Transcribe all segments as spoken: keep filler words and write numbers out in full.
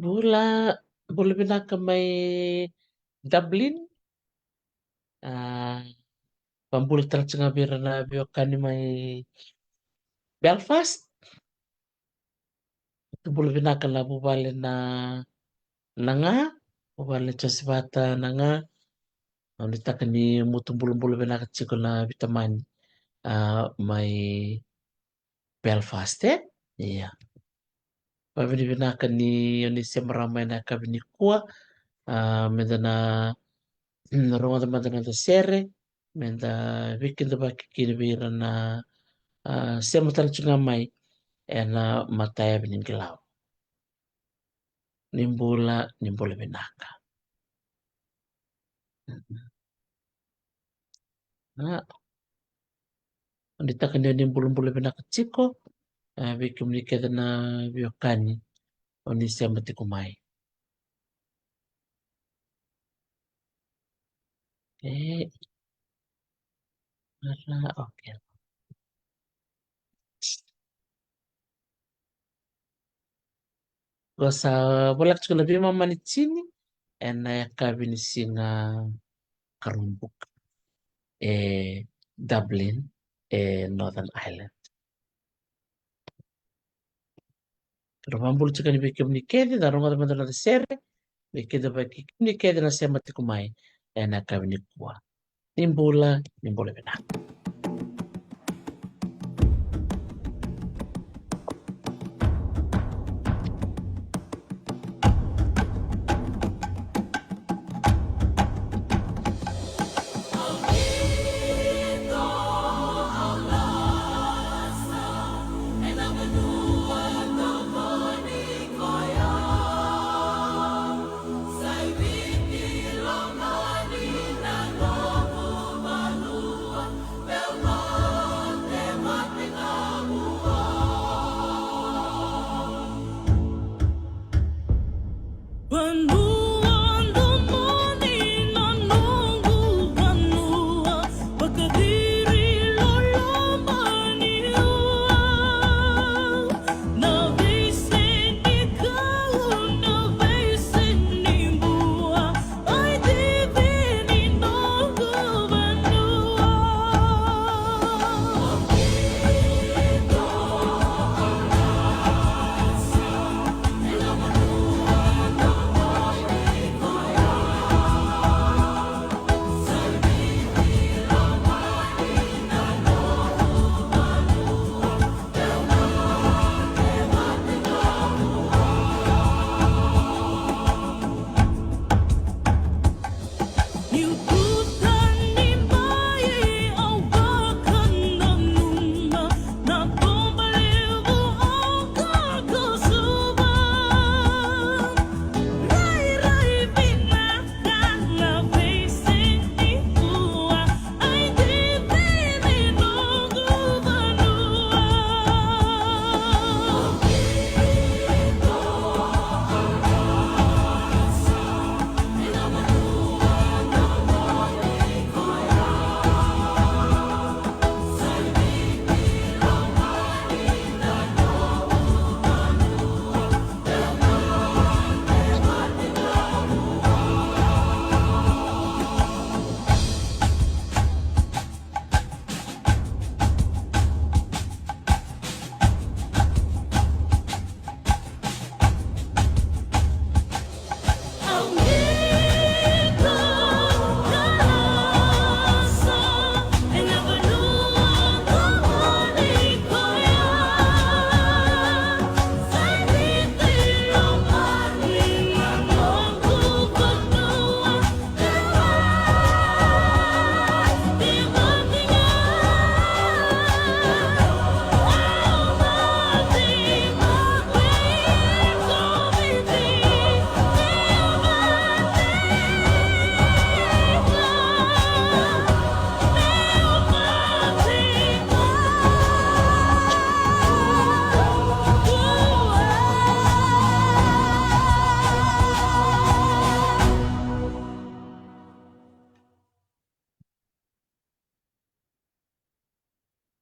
Bula, bula vinaka mai Dublin. A, vabula tale tiko ga vei ira na veiwekani mai Belfast. Tu bula vinaka na vuvale na, na ga, vuvale na Josivata na ga. Au nuitaka ni mo tu bulabula vinaka tiko na veitamani, a, mai Belfast, e? Ia. Vavinavinaka ni oni sema rawa mai na yakavi nikua. A, meda na, na rogoca mada na noda sere, meda veikidavaki kina vei ira na, a, sema tale tiko ga mai ena matayavi ni qilavo. Ni bula, ni bula vinaka. A, nuitaka ni oni bulabula vinaka tiko, a, vei kemuni kece na veiwekani oni sema tiko mai. E. Ara, okay. Qo sa voleka tiko na veimama ni tini ena yakavi ni siga Karua Buka e Dublin e Northern Ireland. Keirau vabula tiko yani vei kemuni kece, da rogoca mada na noda sere, veikidavaki kemuni kece na sema tiko mai ena yakavi nikua. Ni bula, ni bula vinaka. Vanua domoni na noqu vanua, vakaciri loloma ni ua. Na veiseni kau, na veiseni bua, ai cici ni noqu vanua.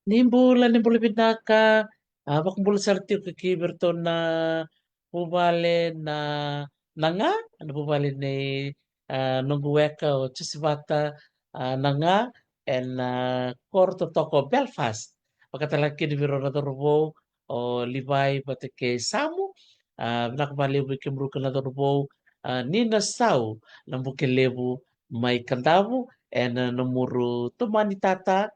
Ni bula, ni bula vinaka. A, vakabula sara tiko ki vei iratou na vuvale na, na ga, na vuvale nei, a, noqu weka o Josivata, a, na ga, ena, a, koro totoka o Belfast. Vakatalega kina vei rau na cauravou, o Livai vata kei Samu, a, vinaka vakalevu vei kemudrau kei na cauravou, a, ni na sau na Bukelevu mai Kadavu, ena, a, nomudou tomani tata,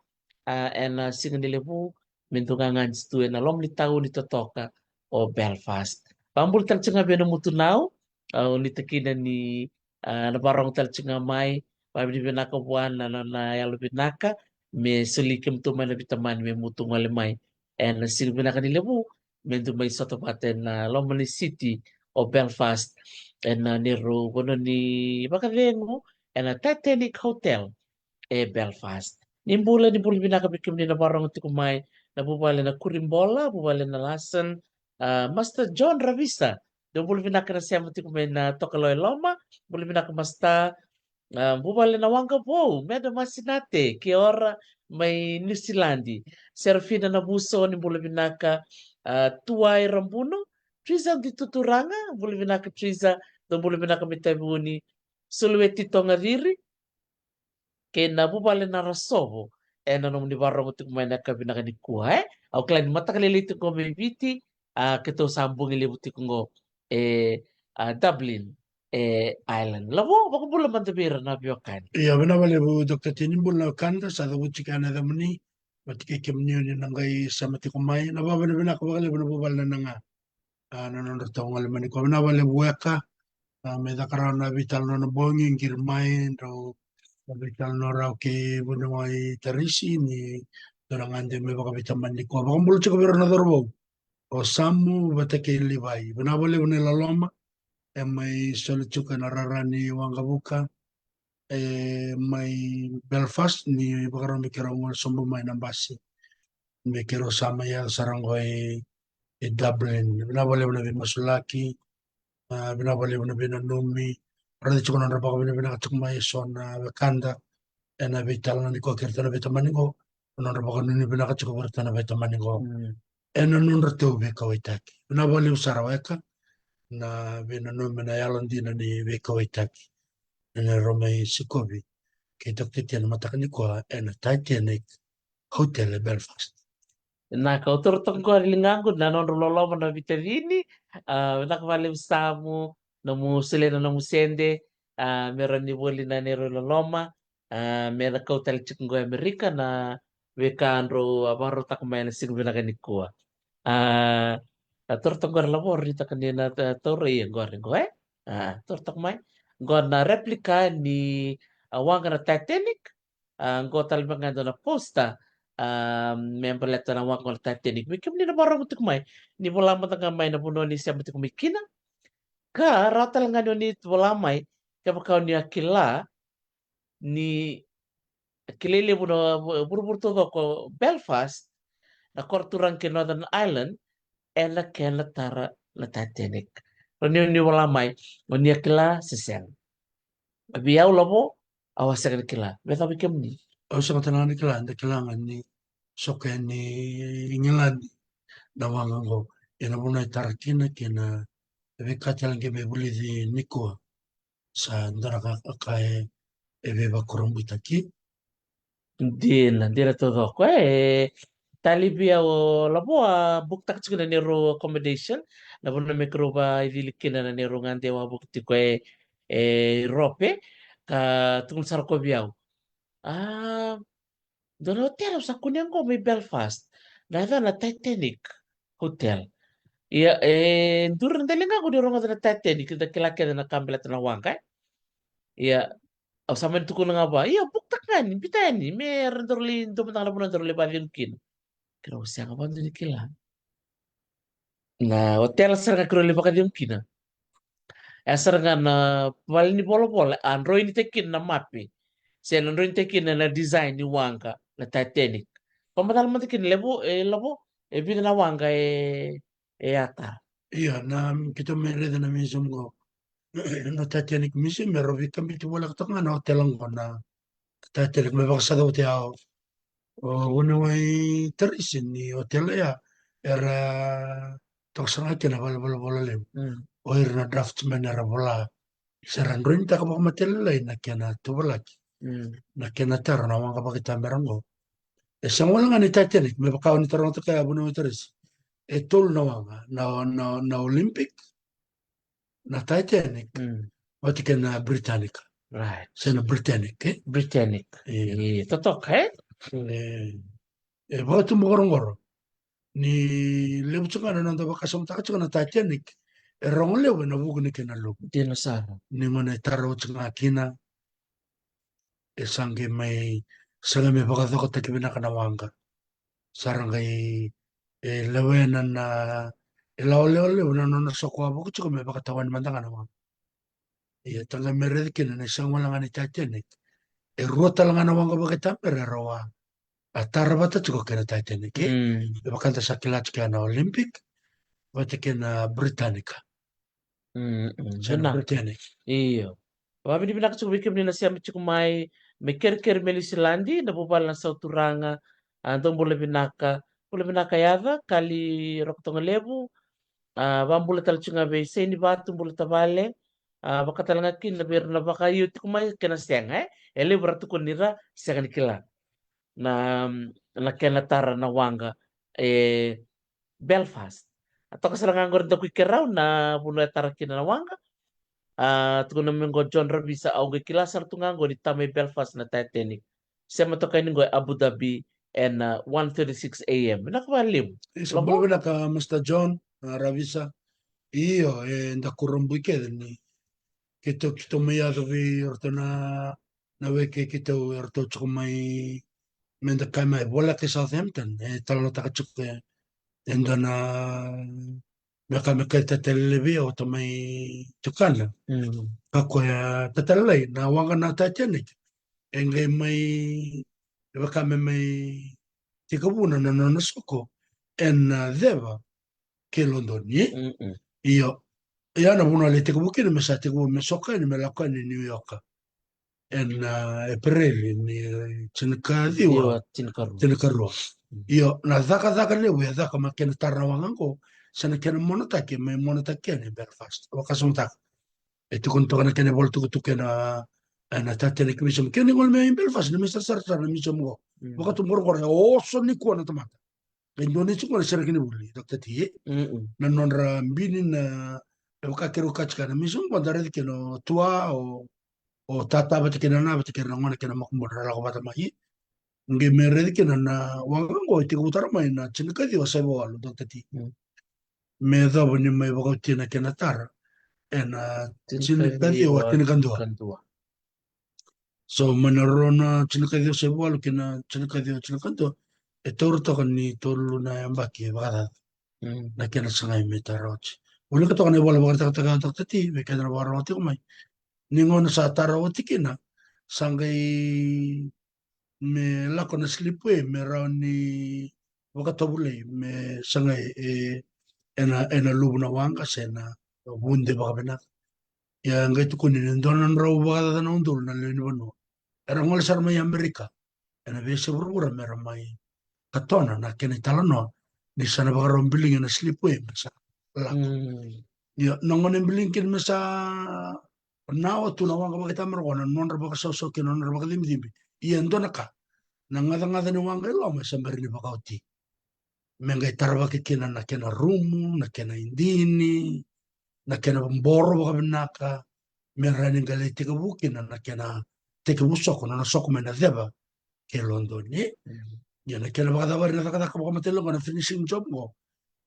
a, ena, a, siga ni levu, me dou gagadi tu ena loma ni tauni totoka o Belfast. Vakabula tale tiko ga vei na mutunau, a, o ni takina ni, a, na varogo tale tiko ga mai, vavinavinaka vua na, na, na yalo vinaka, me soli kemudou mai na vitamani me mutu gole mai. Ena siga vinaka ni levu, me dou mai sota vata ena loma ni city o Belfast, ena neirau vanua ni vakacegu, ena Titanic Hotel e Belfast. Ni bula, ni bula vinaka vei kemuni na varogo tiko mai, na vuvale na Kuribola, vuvale na Larson, a, Master John Ravisa, dou bula vinaka na sema tiko mai na Tokalau e Loma, bula vinaka Master, a, vuvale na Waqa Vou, Meda Masinate, kia ora mai Niusiladi, Serafina Navuso, ni bula vinaka, a, Tuai Rabuno, Triza di Tuturaga, bula vinaka Triza, dou bula vinaka mai Taveuni, Sulueti Togaciri, kei na vuvale na Rasovo, ena nomuni varogo tiko mai na yakavi vinaka nikua, e? Au kila ni mataka lailai tiko qo mai Viti, a, keitou sa bogi levu tiko qo, e, a, Dublin, e, Ireland. Lavo, vakabula mada vei ira na veiwekani. Ia, vinaka vakalevu, Doctor Tini, bula na wekada, sa cavuti tiko na yacamuni, vata kei kemuni o ni na qai sema tiko mai, na vakavinavinaka vakalevu na vuvale na ga. A, na nodratou gole mai nikua. Vinaka vakalevu weka, a, me caka rawa na veitalanoa na bogi, qiri mai, drau veitalanoa rawa kei vuniwai Tarisi, ni dou na gade me vakaveitamani nikua. Vakabula tiko vei rau na cauravou. O Samu vata kei Livai. Vinaka vakalevu na iloloma, e mai soli tiko ena rara ni waqavuka, e mai Belfast, ni vakarau me keirau gole sobu mai na basi. Me keirau sa mai yaco sara qo e, e Dublin. Vinaka vakalevu na veimasulaki, a, vinaka vakalevu na veinanumi. Raica tiko na nodra vakavinavinaka tiko mai eso na wekada ena veitalanoa nikua kei iratou na veitamani qo. Na nodra vakanuinui vinaka tiko vei iratou na veitamani qo. Mm. Ena nodratou veikauwaitaki. Vinaka vakalevu sara weka na veinanumi, na yalodina ni veikauwaitaki. Ena rau mai sikovi kei Doctor Tini ena mataka nikua ena Titanic Hotel e Belfast. Na ka au taura toka qori ligaqu na nodrau loloma na veitacini, a, vinaka vakalevu Samu, nomu solia na nomu sede, a, me rawa ni voli na neirau iloloma, a, me ra kau tale tiko qo e Amerika na veika drau a vakarautaka mai ena siga vinaka nikua. A, a taura toka qori Lavo, raitaka ni na ta-, taura ia qori qo, e? A, taura toka mai. Qo na replica ni, a, waqa na Titanic, a, qo tale beka ga e dua na poster, a, me baleta na waqa na Titanic. Vei kemuni na vakarorogo tiko mai, ni vola mada ga mai na vanua ni sema tiko mai kina. Ka rawa tale ga ni o ni vola mai, kevaka o ni a kila, ni kilai levu na vu-, vuravura taucoko o Belfast, na koro turaga kei Northern Ireland, ena kena tara na Titanic. Rawa ni o ni vola mai, o ni a kila se sega. Vei au Lavo, au a sega ni kila. Me cava vei kemuni? Au sega tale ga ni kila, da kila ga ni soka yani Igiladi na waqa qo. Ena vanua e tara kina kei na veika tale ga me vulici nikua. Sa dua na ka, ka e, e veivakurabuitaki. Dina, dina taucoko. E, talevi au Lavo, a book taka tiko na neirau accommodation. Na vanua me keirau vaicili kina na neirau gade wavoki tiko e, e Iurope. Ka tukuna sara ko vei au. A, dua na hotel au sa kunea qo mai Belfast. Na yacana na Titanic Hotel. Ia, e duri na daliga qo ni rogoca na Titanic, da kila kece na ka baleta na waqa, e. Ia, au sa mani tukuna ga vua, ia, book taka ga yani, biuta yani, me ra daru lai dua mada ga na vanua daru lai vakacegu kina. Keirau sega vakadua ni kila. Na hotel sara ga keirau lai vakacegu kina, e sara ga na vale ni volavola a droinitaki kina na mape, se na droinitaki kina na design ni waqa na Titanic. Vakamacala mada kina Lavo, e Lavo, e vica na waqa e, e a tara. Ia, na keitou mai raica na museum qo, na Titanic Museum, me rau veikabiti voleka toka ga na hotel qo na Titanic, me vaka sa cavuti au o vuniwai Tarisi ni hotel ya era toka sara ga kina vale, vale, vale levu. Mm. O ira na draftsmen era vola, se ra droinitaka vakamatailalai na kena tuvalaki, mm, na kena tara na waqa vakaitamera oqo. E sega wale ga ni Titanic, me vaka o ni taroga toka ya, vunau e Tarisi. E tolu na waqa, na, na, na Olympic, na Titanic, mm, vata kei na Britannica. Right. Se na Britannic, e? Britannic. Io. E, totoka, e? E, e vakatubu qoroqoro. Ni levu tiko ga na noda vakasamataka tiko na Titanic, e rogo levu ena vuku ni kena luvu. Dina sara. Ni gauna e tara oti ga kina, e sa qai mai, sa qai mai vakacokotaki vinaka na waqa. Sa ra qai, e, lewena na, e lawalewa levu na nona soko a vuku tiko me vakatawani mada ga na waqa. Ia, da qai mai raica kina na isau wale ga ni Titanic. E rua tale ga na waqa vakaitamera e rau a tara vata tiko kei na Titanic, e? Mm. E vaka da sa kila tiko ya na Olympic, vata kei na Britannica. Mm, mm, se na Britannic. Io. Vakavinavinaka tiko vei kemuni na sema tiko mai me kerekere me Niusiladi, na vuvale na Sauturaga. A, dou bula vinaka. Bula vinaka Yaca, Kali Rokotoga Levu. A, vakabula tale tiko ga vei Seinivatu, bula tavale. A, vaka tale ga kina vei ira na vakaio tiko mai kei na sega, e? E levu ra tukuna ni ra sega ni kila na, na kena tara na waqa e Belfast. A toka sara ga qori Dakuikerau na vanua e tara kina na waqa. A, tukuna mai qo John Ravisa, au qai kila sara tu ga qo ni ta mai Belfast na Titanic. Sema toka yani qo e Abu Dhabi ena one thirty-six A M. Vinaka vakalevu. Isa, bula vinaka, Mister John, a, Ravisa. Io, e, da kurabui kece ni keitou, keitou mai yaco vei iratou na, na weke keitou, eratou tiko mai, me da kaya mai, voleka e Southampton, e talanoataka tiko e, e dua na me ka me kai tatale laivi o ta mai tukana. Mm. Ka koya tatale lai, na waqa na Titanic. E qai mai, e vaka me mai tekivuna na nona soko ena, a, ceva kei Lodoni, e? Mm-mm. Io. Ia na vanua lai tekivu kina me sa tekivu me soko yani me lako yani New York. Ena, a, Epereli ni tinikaciwa, tinikaciwa, tinikarua. Mm. Io, na cakacaka levu e caka mai kena tara na waqa qo, sa na kena monataki, mai monataki yani Belfast. Vakasamataka. E tukuni toka na kena ivola tukutuku ena, ena Titanic Museum. Kena ivola mai Belfast, na museum sarasara na museum qo. Mm. Vakatubu qoroqoro, e oso nikua na tamata. E dua ni tiko na sere kina vuli, Doctor T, e? Mm-mm. Na nodra bini na, e vaka keirau kaya tiko na museum qo da raica kina o tua, o o tata vata kei na nana vata kei na gone kei na makubuna ra lako vata mai. Qai me raici kina na waqa qo e tekivu tara mai na tinikaciwa saiva walu, Doctor T. Mm. Me yacova ni mai vakaoti na kena tara ena tinikaciwa tinikadua. So mai na rua na tinikaciwa saiva walu kei na tinikaciwa tinikadua, e taura toka ni tolu na yabaki vakacaca. Mm. Na kena sagai me tara oti. Voleka toka na ivola vakatakataka, Doctor T, vei keda na vakarorogo tiko mai. Ni gauna sa tara oti kina, sa qai me lako na slipway me rawa ni vakatavulei me sagai e, ena, ena luvu na waqa se na vude vakavinaka. Ia qai tukuni ni dua na drau vakacaca na udolu na lewe ni vanua era gole sara mai Amerika ena veiyasai vuravura me ra mai katona na kena italanoa ni sa na vakarau biligi ena slipway me sa lako. Mm. Ia na gauna e biligi kina me sa nawa tu na waqa vakaitamera qo, na nodra vakasausau kei na nodra vakacibicibi. Ia e dua na ka, na gacagaca ni waqa i loma e sa bera ni vakaoti. Me qai taravaki kina na kena rumu, na kena idini, na kena boro vakavinaka, me rawa ni qai lai tekivu kina na kena tekivu soko, na nona soko mai na ceva kei Lodoni. Mm. Ia na kena vakacavari na cakacaka vakamatailalai qo, na finishing job qo,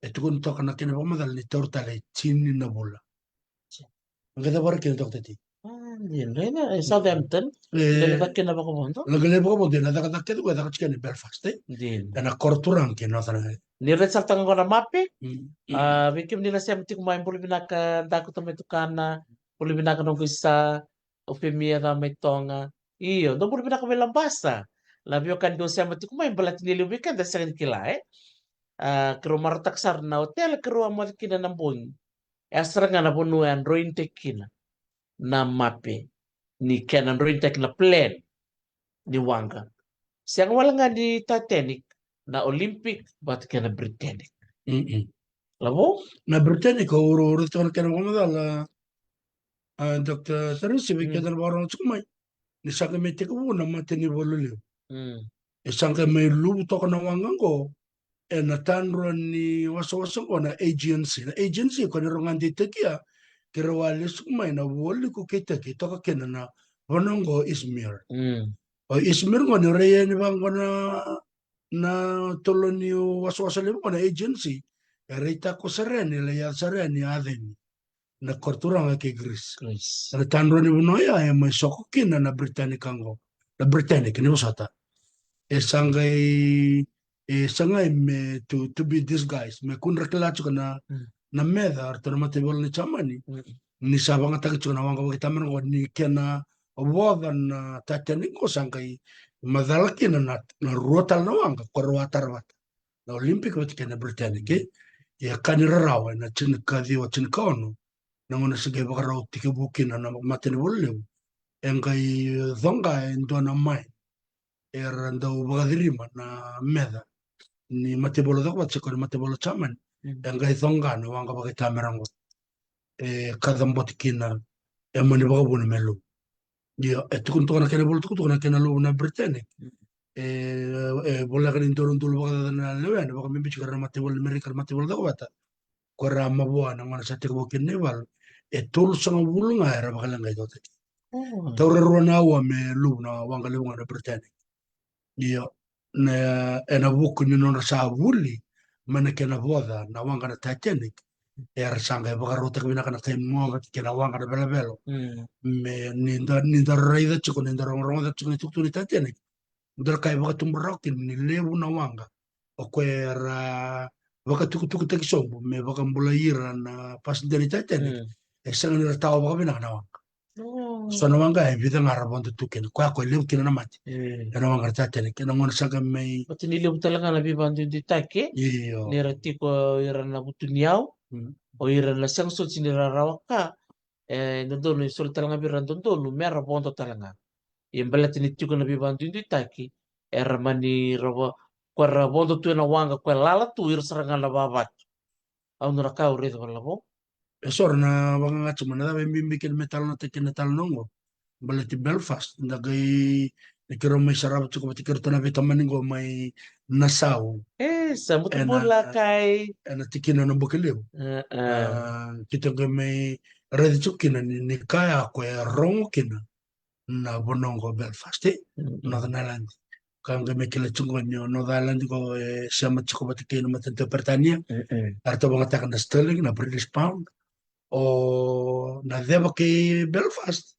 e tukuni toka na kena vakamacala ni taura tale e tini na vula. Qai cava kina, Doctor T? Ah, dina, e Southampton. E, qai lai caka kina vakavodo. Qai lai vakavodo ena cakacaka kece qo e caka tiko ena Belfast, e? Dina. Ena koro turaga kei Northern Ireland. Ni raica sara toka qo na mape. Mm. Ah, vei kemuni na sema tiko mai, bula vinaka Daku Tamai Tukana, bula vinaka noqu isa, o Femia Camaitoga. Io, dou bula vinaka mai Labasa. Na veiwekani dou sema tiko mai, baleta ni levu vei keda sega ni kila, e? Ah, keirau marautaka sara na hotel keirau a moce kina na bogi. E a sara ga na vanua e a droinitaki kina na mape ni kena droinitaki na plan ni waqa. Sega wale ga ni Titanic, na Olympic vata kei na Britannic. Mm-mm. Lavo? Na Britannic, au raica toka na kena vakamacala, a, Doctor Sarisi, vei keda na vakarorogo tiko mai. Ni sa qai mai tekivu na matanivola levu, e sa qai mai luvu toka na waqa qo ena tadrua ni wasawasa qo na agency. Na agency ko ni rogoca deitaki ya, keirau a lesu mai na vualiku kei taki toka kina na vanua qo Izmir. O Izmir qo ni rai yani vaqo na, na tolo ni wasawasa levu qo na agency, e raitaka sara yani, e lai yaco sara yani Atheni, na koro turaga kei Greece. Ena tadrua ni vanua ya e mai soko kina na Britannic qo. Na Britannic, ni vosota, e sa qai, e sa qai me to, to be disguised, me kua ni ra kila tiko na, na meca, eratou na mataivola ni Jamani. Ni sa vakayagataki tiko na waqa vakaitamera qo ni kena voca na Titanic qo sa qai macala kina na, na rua tale na waqa ko rau a tara vata, na Olympic vata kei na Britannic, e? Ia ka ni rarawa ena tinikaciwa, tinikaono, na gauna sa qai vakarau tekivu kina na matanivola levu, e qai coqa e dua na mine era dau vakacirima na meca ni mataivola coko vata se ko na mataivola Jamani. E qai coqa na waqa vakaitamera qo, e kacabote kina e mani vakavuna me luvu. Io, e tukuni toka na kena ivola tukutuku na kena luvu na Britannic. E, e voleka ni dua na udolu vakacaca na lewe ni vakabibi tiko era na mataivola ni Merika, na mataivola coko vata. Ko era a mavoa na gauna sa tekivu kina na ivalu. E tolusagavulu ga era vakaleqai toka. Taura rua na aua me luvu na waqa levu ga na Britannic. Io, na, ena vuku ni nodra sa vuli mai na kena voca na waqa na Titanic, era sa qai vakarautaka vinaka na kai moa vata kei na waqa na velavelo. Me ni da, ni da raica tiko, ni da rogorogoca tiko na itukutuku ni Titanic, dua na ka e vakatubu rawa kina ni levu na waqa o koya era vakatukutukutaki sobu me vakabulai ira na passenger ni Titanic. E sega ni ra tawa vakavinaka na waqa. So na waqa e vica ga ra vodo tu kina, koya ko e levu kina na mate. Ena waqa na Titanic, ena gauna sa qai mai. Baleta ni levu tale ga na veivakaduiduitaki. Io. Ni ra tiko ira na vutuniyau, o ira na sega soti ni ra rawa ka, e dodonu e soli tale ga vei ira na dodonu me ra vodo tale ga. Ia baleta ni tiko na veivakaduiduitaki, era mani ra vo-, ko era vodo tu ena waqa, ko e lala tu, ira sara ga na vavatu. Au dua na ka au raica vakalavou. E so era na vakayagataki mai na cava e bibi kina me talanoataki kina na italanoa qo. Baleti Belfast, da qai, ni keirau mai sarava tiko vata kei iratou na veitamani qo mai Nassau. E sa mutu bula kai. Ena tikina na Bukelevu. Keitou qai mai raica tiko kina ni, ni kaya ko e rogo kina na vanua qo Belfast, e? Northern Ireland. Ka qai mai kila tiko ni o Northern Ireland qo e sema tiko vata kei na matanitu Peritania. Eratou vakayagataka na sterling, na British pound. O na ceva kei Belfast,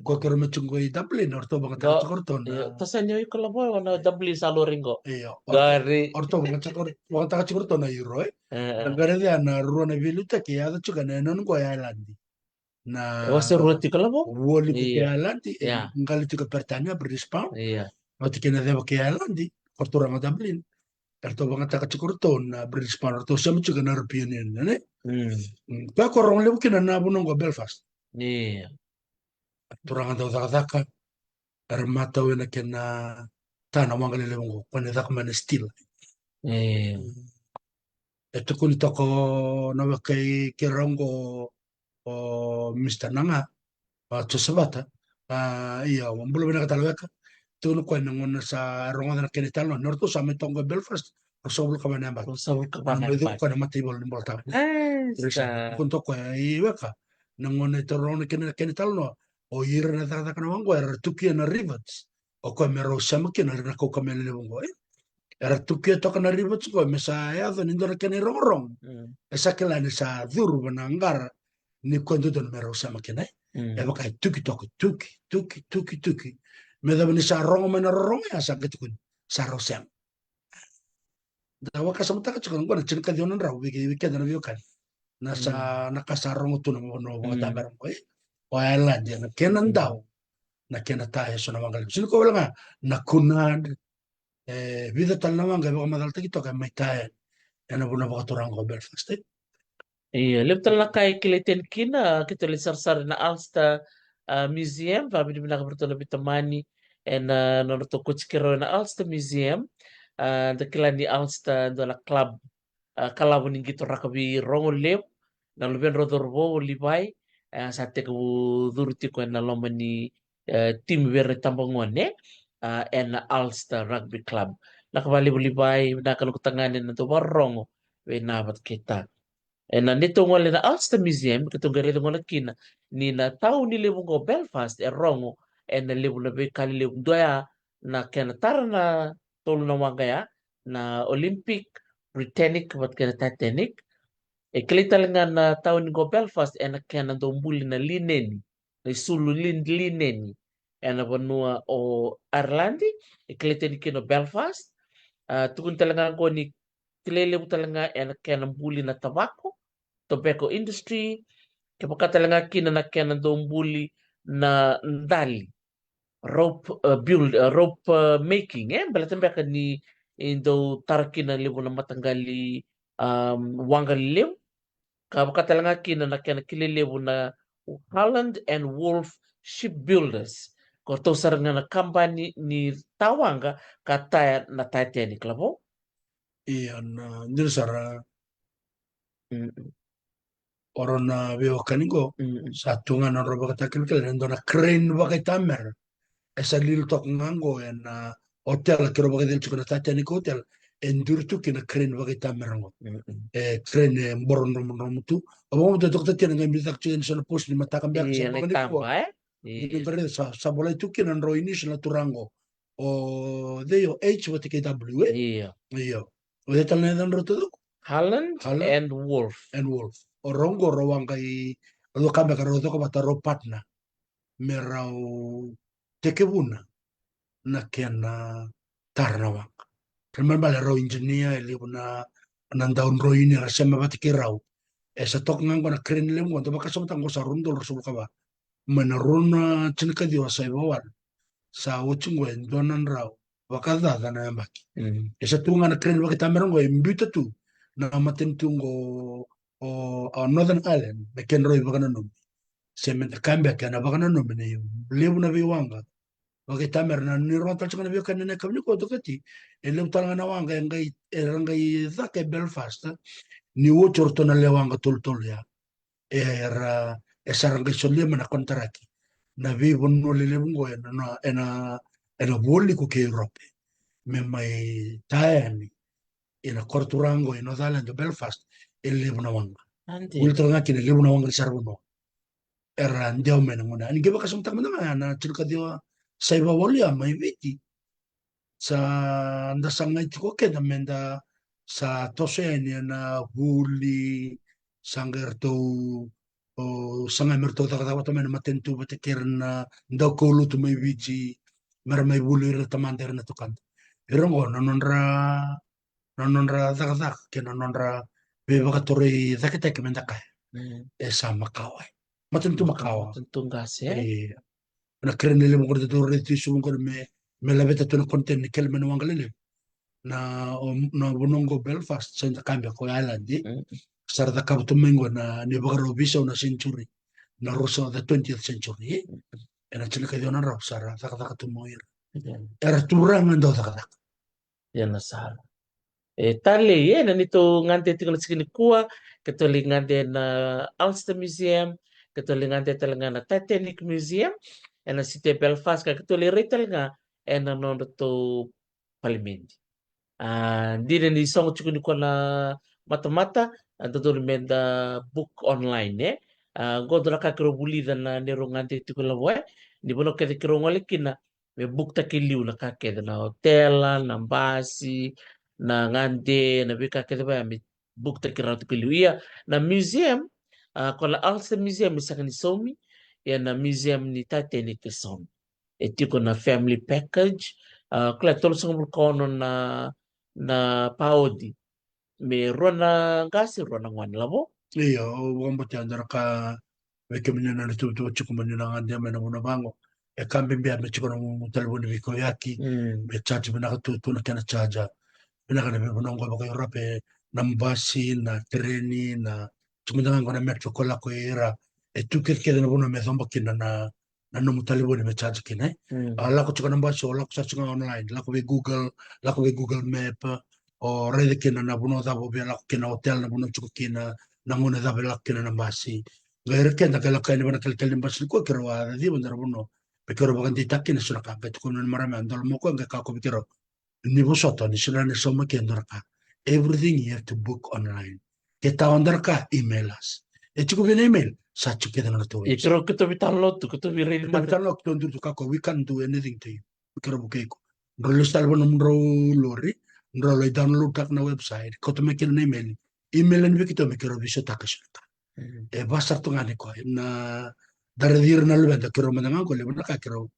ko keirau mai tiko qo i Dublin, eratou vakayagataka tiko ratou na. Tasani o iko lavo na Dublin sa lori qo. Io. Qori. Eratou vakayagataka tiko ratou na euro, e? Na qai raica na rua na veiliutaki e yaco tiko ena yanuyanu qo e Ireland. Na wase rua tiko lavo. Vualiku kei Ireland, e qali tiko Peritania, British pound. Oti kei na ceva kei Ireland, ko turaga Dublin. Eratou vakayagataka tiko ratou na British pound, eratou sema tiko na European Union, ne? Koya ko rogo levu kina na vanua qo Belfast. Turaga dau cakacaka, era matau ena kena ta na waqa lelevu qo, ko na caka mai na steel. E tukuni toka o na weka i keirau qo, o Mister Naga, o Josevata. A, ia, bula vinaka tale weka. Tukuna o koya na gauna sa rogoca na kena italanoa ni ratou sa mai toka qo e Belfast, ruasagavulu ka va na yabaki. Ruasagavulu ka va na yabaki. Ko na mataivalu ni Bola Tabu. Tukuna toka o koya, i weka, na gauna e taroga na kena, kena italanoa, o ira na cakacaka na waqa qo era tukia na rivets. O koya me rau sema kina ira na kaukamea lelevu qo, e? Era tukia toka na rivets qo me sa yaco ni dua na kena irogorogo. E sa kila ni sa curu va na qara ni koya dodonu me rau sema kina, e? E vaka e tuki toka, tuki, tuki, tuki, tuki. Me cava ni sa rogo mai na rorogo ya sa qai tukuni, sa rau sema. Da vakasamataka tiko na qo na tinikaciwa na drau vei, vei keda na veiwekani. Na sa, na ka sa rogo tu na vanua vakatabera qo, e? O Ireland, na kena dau, na kena ta e so na waqa levu. Sega ni ko wale ga na Cunard, e vica tale na waqa e vakamacalataki toka e mai ta yani ena vanua vakaturaga qo Belfast, e? Ia, levu tale na ka e kilai tani kina, keitou lai sarasara na Ulster, a, Museum, vakavinavinaka vei iratou na veitamani ena, na nodratou koti keirau ena Ulster Museum. A, da kila ni Ulster dua na club, a, kalavo ni qito rakavi rogo levu, na luvedrau cauravou o Livai, a, sa tekivu curu tiko ena loma ni, e, timi vei ira na itabagone, a, ena Ulster Rugby Club. Vinaka vakalevu Livai, vinaka noqu tagane na dau vakarorogo vei na vata kei ta. Ena neitou gole na Ulster Museum, keitou qai raica gole kina ni na tauni levu qo Belfast e rogo ena levu na veika lelevu, dua ya na kena tara na tolu na waqa ya, na Olympic, Britannic vata kei na Titanic. E kilai tale ga na tauni qo Belfast ena kena dau buli na lineni, na isulu lin-, lineni ena vanua o Ireland. E kilai tani kina o Belfast. A, tukuni tale ga qo ni kilai levu tale ga ena kena buli na tavako, tobacco industry, kevaka tale ga kina na kena dau buli na dali, rope, uh, build, uh, rope, uh, making, e baleta beka ni, e dau tara kina levu na mataqali, um, waqa lelevu. Ka vaka tale ga kina na kena kilai levu na Holland and Wolff Shipbuilders, ko ratou sara ga na kabani ni tawaqa ka taya na Titanic, lavo. Ia, na dina sara. Mm-mm. O rau na veiwekani qo, mm-mm, sa tu ga na nodrau vakatakilakila, e dua na crane vakaitamera. E sa lili toka ga qo ena hotel, keirau vakaicili tiko na Titanic Hotel. E duri tu kina crane vakaitamera qo. Mm-mm. E crane e boro dromodromo tu. Au vakabauta e toka tatia na qai biuta tiko ena so na post ni mataka beka, ia, sa na vakanikua, e? Ia. Ni qai raica sa, sa volai tu kina na drau inisio na turaga qo. O cei, o H vata kei W, e? Io. Io. O cei tale na yacadrau taucoko? Holland, Holland and Wolff. And Wolff. O rau qo rau a qai, rau caka beka, rau caka vata, rau partner me rau tekivuna na kena tara na waqa. Kena ibalebale rau engineer, e levu na, na dau droini era sema vata kei rau. E sa toka ga qo na crane levu qo, da vakasamataka qo sa rua na udolu ruasagavulu ka va. Mai na rua na tinikaciwa saiva walu. Sa oti qo e dua na drau vakacaca na yabaki. Mm. E sa tu ga na crane vakaitamera qo e biuta tu na matanitu qo o, o Northern Ireland me kedrau ivakananumi. Se me da kaya beka ena vakananumi ni levu na veiwaqa vakaitamera. Na ni rogo tale tiko ga na veiwekani ena yakavi nikua, toka ti, e levu tale ga na waqa e qai, era qai caka e Belfast ni oti o ratou na lewe waqa tolutolu ya. Era, e sa ra qai solia mai na konitaraki na veivanua lelevu qo ena, ena, ena vualiku kei Europe, me mai taya yani ena koro turaga qo e Northern Ireland, o Belfast. E levu na waqa. Adi. Vuli tale ga kina e levu na waqa ni saravanua era dewa mai na gauna. Ni qai vakasamataka mada ga na tinikaciwa saiva walu ya mai Viti. Sa da sagai tiko keda me da sa toso yani ena vuli, sa qai ratou, o, sagai me ratou cakacaka vata mai na matanitu vata kei ira na daukaulotu mai Viti, me ra mai vuli ira na tamada, ira na tukada. Ira qo na nodra, na nodra cakacaka kei na nodra veivakatoroi caketaki, me da kaya, mm, e sa makawa. Matanitu makawa. Matanitu qase, e? Io. Na crane levu qo ratou raici tu i Suva qo me, me laveta tu na container ni kele mai na waqa lelevu. Na, o, na vanua qo Belfast, sa da kaya beka o Ireland, e? Mm. Sa ra cakava tu mai qo na, ni vakarau veisau na century. Na ruasagavulu, the twentieth century, e? Mm. Ena tinikaciwa na drau sa ra cakacaka tu mai o ira. Mm. Era turaga dau cakacaka. Ia na sala. E, talei, e, na neitou gade tiko na siga nikua, keitou lai gade na Ulster Museum, keitou lai gade tale ga na Titanic Museum ena city e Belfast, ka keitou lai rai tale ga ena nodratou palimedi. A, dina ni sogo tiko nikua na matamata, a, dodonu me da book online, e? A, qo dua na ka keirau vulica na neirau gade tiko, lavo, e? Ni vanua kece keirau gole kina, me book-taki liu na ka kece, na otela, na basi, na gade, na veika kece vaya me book-taki rawa tiko liu. Ia na museum, a, ko na Ulster Museum e sega ni saumi, ia na museum ni Titanic e saumi. E tiko na family package, a, ko na tolusagavulu ka ono na, na paodi. Me rua na qase, rua na gone, lavo. Io, au vakabauta e dua na ka vei kemuni na tuvatuva tiko mo ni na gade mai na vanua vaqo. E ka bibi me tiko na nomu talevoni veikauyaki. Mm. Me charge vinaka tu, tu na kena charger. Vinaka na veivanua qo vaka Europe, na basi, na tereni, na, tiko mada ga qo na metro ko lako i ra. E tu kecekece na vanua me coba kina na, na nomu talevoni me charge kina, e? Mm. A, lako tiko na basi, o lako sara tiko ga online, lako vei Google, lako vei Google Map, o raica kina na vanua cava o via lako kina, hotel, na vanua tiko kina, na gauna cava e lako kina na basi. Qai ira keda qai lako yani vei na kelekele ni basi nikua, keirau a caciva e dua na vanua me keirau vakadeitaka kina e so na ka. Qai tukuna na marama ya, dolavi mai o koya, qai kaya o koya vei keirau, ni vosota, ni sega ni sauma e dua na ka. Everything you have to book online. Ke tawa e dua na ka, email us. E tiko vei na email, sa tiko kece na notou website. Keirau, keitou via download tu, keitou via raica mada. Keitou via download, keitou duri tu, ka kaya, we can't do anything to you. Keirau vukei iko. Drau lesu tale vua na nomudrau lori, drau lai download taka na website, kauta mai kina na email. Email yani vei keitou me keirau veisautaka e so na ka. Mm. E va sara tu ga ni koya. Na, da raici ira na luveda, keirau mada ga qo, levu na ka keirau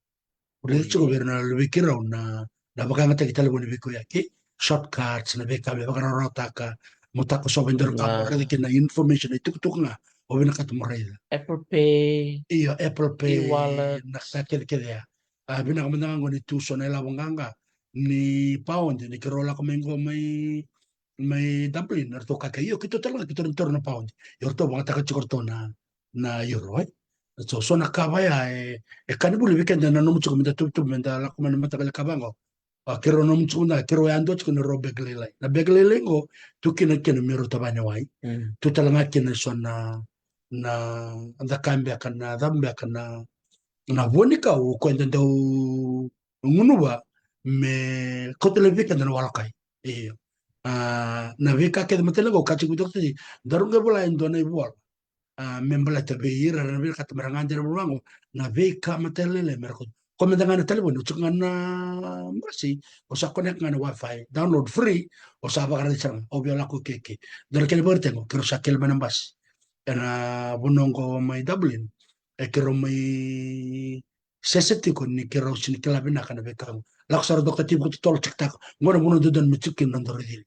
raica tiko vei ira na luvei keirau, na, na vakayagataki talevoni vei koya, ke shortcuts, na veika me vakarawarawataka, mo takosova e dua na ka, mo raica kina na information, na itukutuku ga o vinakata mo raica. Apple Pay, io, Apple Pay, e-wallet, na ka kecekece ya. A, vinaka mada ga qo ni tu so na ilavo qaqa ni paodi, ni keirau lako mai qo mai, mai Dublin, eratou kaya, io, keitou tale ga, keitou na taura na paodi. Io, eratou vakayagataka tiko o ratou na, na euro, e. So, so na ka vaya, e, e ka ni vuli vei keda na nanuma tiko meda tuvatuva, meda lako mai na mataqali ka vaqo. A, keirau nanuma tiko mada, keirau yadua tiko ni rau beka lailai. Na beka lailai qo, tu kina, kina me rau tavaya na wai. Mm. Tu tale ga kina e so na, na, na ka beka, na cava beka, na, na vua ni ka o koya eda dau gunuva me kauta laivi vei keda na walokai. Io. A, na veika kece matailalai qo, ka tiko vei Doctor T, daru qai vola e dua na ivola. A, me baleta vei ira na vinakata me ra gade ena vanua qo, na veika matailalai me ra kauta. Kua mada ga na talevoni, o tiko ga na basi, o sa connect ga na Wi-Fi, download free, o sa vakaraica sara ga, o via lako i ke, ke. Dua na kena ivakaraitaki qo, keirau sa kele mai na basi ena vanua qo mai Dublin, e keirau mai sese tiko ni keirau sega ni kila vinaka na veika qo. Lako sara Doctor T, vakatotolo, check taka. Qo na vanua dodonu me tiko kina na nodaru icili.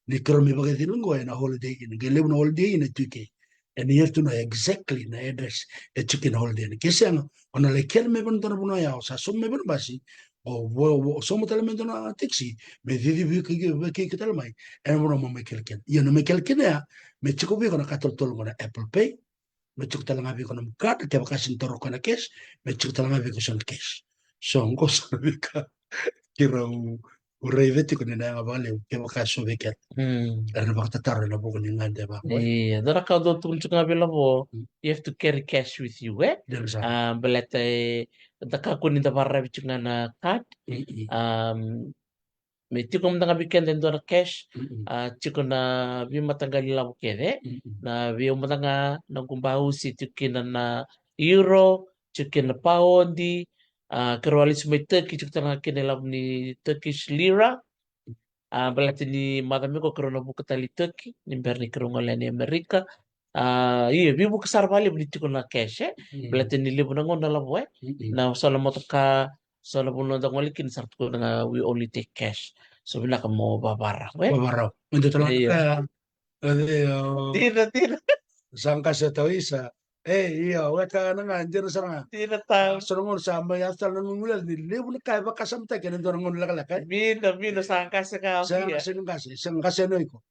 Ni keirau mai vakaicili qo ena Holiday Inn. Qai levu na Holiday Inn e tu i ke. And you have to know exactly na address e tiko kina na Holiday Inn. Ke sega, o na lai kele mai vei na dua na vanua ya, o sa sauma mai vei na basi, o vo, vo, sauma tale mai e dua na taxi me cici vei iko, vei iko tale mai ena vanua mo mai kele kina. Ia na mai kele kina ya, me tiko vei iko na ka totolo qo, na Apple Pay, me tiko tale ga vei iko na nomu card, kevaka sega ni taura o koya na cash, me tiko tale ga vei iko e so na cash. So qo so na veika keirau raica tiko ni na yaga vakalevu kevaka e so vei keda. Mm. Era na vakatataro ena vuku ni gade vaqo, e. Ia, dua na ka au dau tukuna tiko ga vei Lavo, mm, you have to carry cash with you, e? Dina sara. A, baleta, e, da kakua ni da vakararavi tiko ga na card. Mm-mm. Am, me tiko mada ga vei keda e dua na cash, mm-mm, a, tiko na veimataqali lavo kece, mm-mm, na vei au mada ga, na noqu bausi tiko kina na euro, tiko kina na paodi, a, keirau a lesu mai Turkey, tiko tale ga kina e lavo ni Turkish lira. A, baleta ni macawa mai qo keirau na vuka tale i Turkey, ni bera ni keirau gole yani i Amerika. A, ia, veivuke sara vakalevu ni tiko na cash, e? Mm. Baleta ni levu na gauna, Lavo, e? Mm-mm. Na so na motoka, so na vanua da gole kina, sa ra tukuna ga, we only take cash. So vinaka mo vavarau, e? Vavarau. Io. Dina, dina. Sa qase tau isa. E, io, weka na ga, dina sara ga. Dina tau. So na gauna sa mai yaco tale na guguleca ni levu na ka e vakasamataki ena dua na gauna lekaleka, e? Vina, vina, sa qase ga. Sa qase ni qase, sa qase ni o iko.